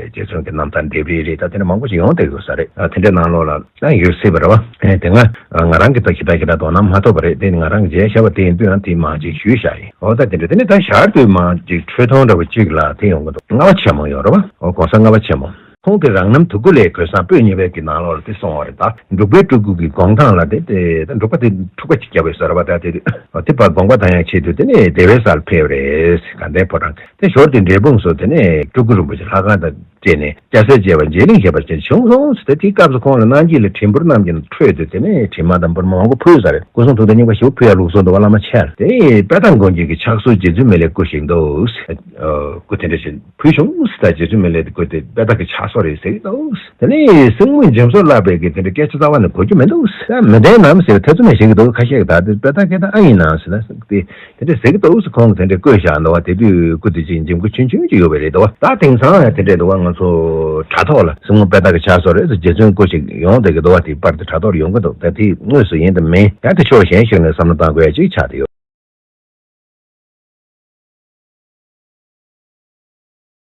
རྗེ་བཙུན་གྱི་རྣམ་ཐར་འདེབས་རེས་རེད། ད་དེ་ནས་མང་པོ་ཞིག་ཡོང་བསྡད་ཡོད་ས་རེད། ད་དེ་འདྲའི་ནང་ལོགས་ལ་ད་ཡོད་སྲིད་པ་རེད་བ། ཨེ་དེ་སྔ་ང་རང་གིས་ད་ཞེ་དྲག་ཞེ་དྲག་དོ་སྣང་མ་ཐོབ་པ་རེད། དེ་ནི་ང་རང་གིས་མཇལ་བཞག་པ་དེ་ཡིན་དུས་ཡང་དེ་མང་ཅིག་ཞུས་བཞག་ཡིན། འོ་ད་དེ་འདྲ། དེ་ནས་ད་ཞར་དུ་མང་ཅིག་འཕྲོས་མཐོང་འདྲ་བོ་གཅིག་ལ་དེ་ཡོང་གི་འདུག་ལྔ་པ་ཆེན་མོ་ཡོད་རེད་བ། འོ་གོང་ས་ལྔ་པ་ཆེན་མོ། ཁོང་གི་རང་རྣམ་དུ་ཀུ་ལའི་གོས་བཟང་པོད་གཉིས་པའི་གི་ནང་ལོགས་ལ་དེ་གསུངས་པ་རེད། ད་འབྲུག་པའི་སྤྲུལ་སྐུ་གི་དགོངས་ཐང་ལ་དེ་དེ་ད་འབྲུག་པ་དེ་འཁྲུག་པ་ཅིག་བརྒྱབ་པའི་ས་རེད་བ། ད་དེ་དུས་དེ་ཕར་དགོངས་པ་དག་ཡང་ཆེད་དུ་དེ་ནས་བདེ་བའི་སར་ཕེབས་རེད། དགའ་ལྡན་ཕོ་བྲང་། དེ་ཞོར་དུ་འབྲས་སྤུངས་སུ་དེ་ནས་སྤྲུལ་སྐུ་རིན་པོ་ཆེ་ལྷ་ཁང་དང་བཅས་ནས་སྐྱ་སེར་བཅས་པ་མཇལ་ལིང་བྱེད་པར་བྱོན་བྱུང་སོང་ཟེར། དེ་དུས་སྐབས་སུ་ཁོང་ལ་གནང་སྦྱིན་ལ་བྲིས་འབུར་རྣམས་ཀྱི་ཁྲོད་དུ་དེ་ནས་བྲིས་མ་དང་འབུར་མ་མང་པོ་ཕུལ་ས་རེད། སྐུ་གསུང་ཐུགས་རྟེན་རྙིང་པ་ཞིག་ཕུལ་ཡ་ལུགས་སྲོལ་འདུག་བ། བླ་མ་མཆེད་དེ་དཔལ་ཐང་དགོན་གྱི་གི་ཕྱག་སྲོལ་རྗེ་བཙུན་མི་ལའི་སྐུ་ཞིག་འདུག་སྐུ་དེ་འདྲ་ཞིག་ཕུལ་བྱུང་ཟེར། ད་རྗེ་བཙུན་མི་ལའི་སྐུ་དེ་དཔལ་ཐང་གི་ཕྱག་སྲོལ་རེད་ཟེར་གྱི་འདུག་དེ་ནས་སྲིང་མོ་འཇིམ་བཟོ་བསླབ་པའི་གི་དེ་འདྲ་སྐད་ཆ་རྩ་བ་ནས་གོ་རྒྱུ་མི་འདུག་ད་མི་བདེན་ནམ་ཟེར་བའི་ཐེ་ཚོམ་ཞིག་འདུག་ཁ་ཤས་ཀྱིས་ད་དེ་དཔལ་ཐང་སྐད་ཐང་ཨ་ཡིན་ནམ་ཟེར་ན་དེ། དེ་འདྲ་ཟེར་གྱི་འདུག་ཟེར། ཁོང་གིས་དེ་འདྲ་བཀོད་བཞག་འདུག་བ། དེ་དུས་སྐུ་དེ་ཅིག་འཇིམ་སྐུ་ཆུང་ཆུང་ཅིག་ཡོད་པ་རེད་འདུག་བ། ད་དེང་སང་ཡང་དེ་འདྲ་འདུག་བ། ང་ཚོ་དྲ་ཐོག་ལ་སྲིང་མོ་དཔལ་ཐང་གི་ཕྱག་སྲོལ་རེད་ཟེར་རྗེ་བཙུན་སྐུ་ཞིག་ཡོང་བསྡད་ཀྱི་འདུག་བ། དེ་པར་དེ་དྲ་ཐོག་ལ་ཡོང་གི་འདུག་ད་དེ་དངོས་སུ་ཡིན་དང་མིན་ཡང་དེ་ཕྱོགས་གཞན་ཞིག་ནས་བསམ་བློ་བཏང་དགོས་ཡ་ཅིག་ཆགས་བསྡད་ཡོད།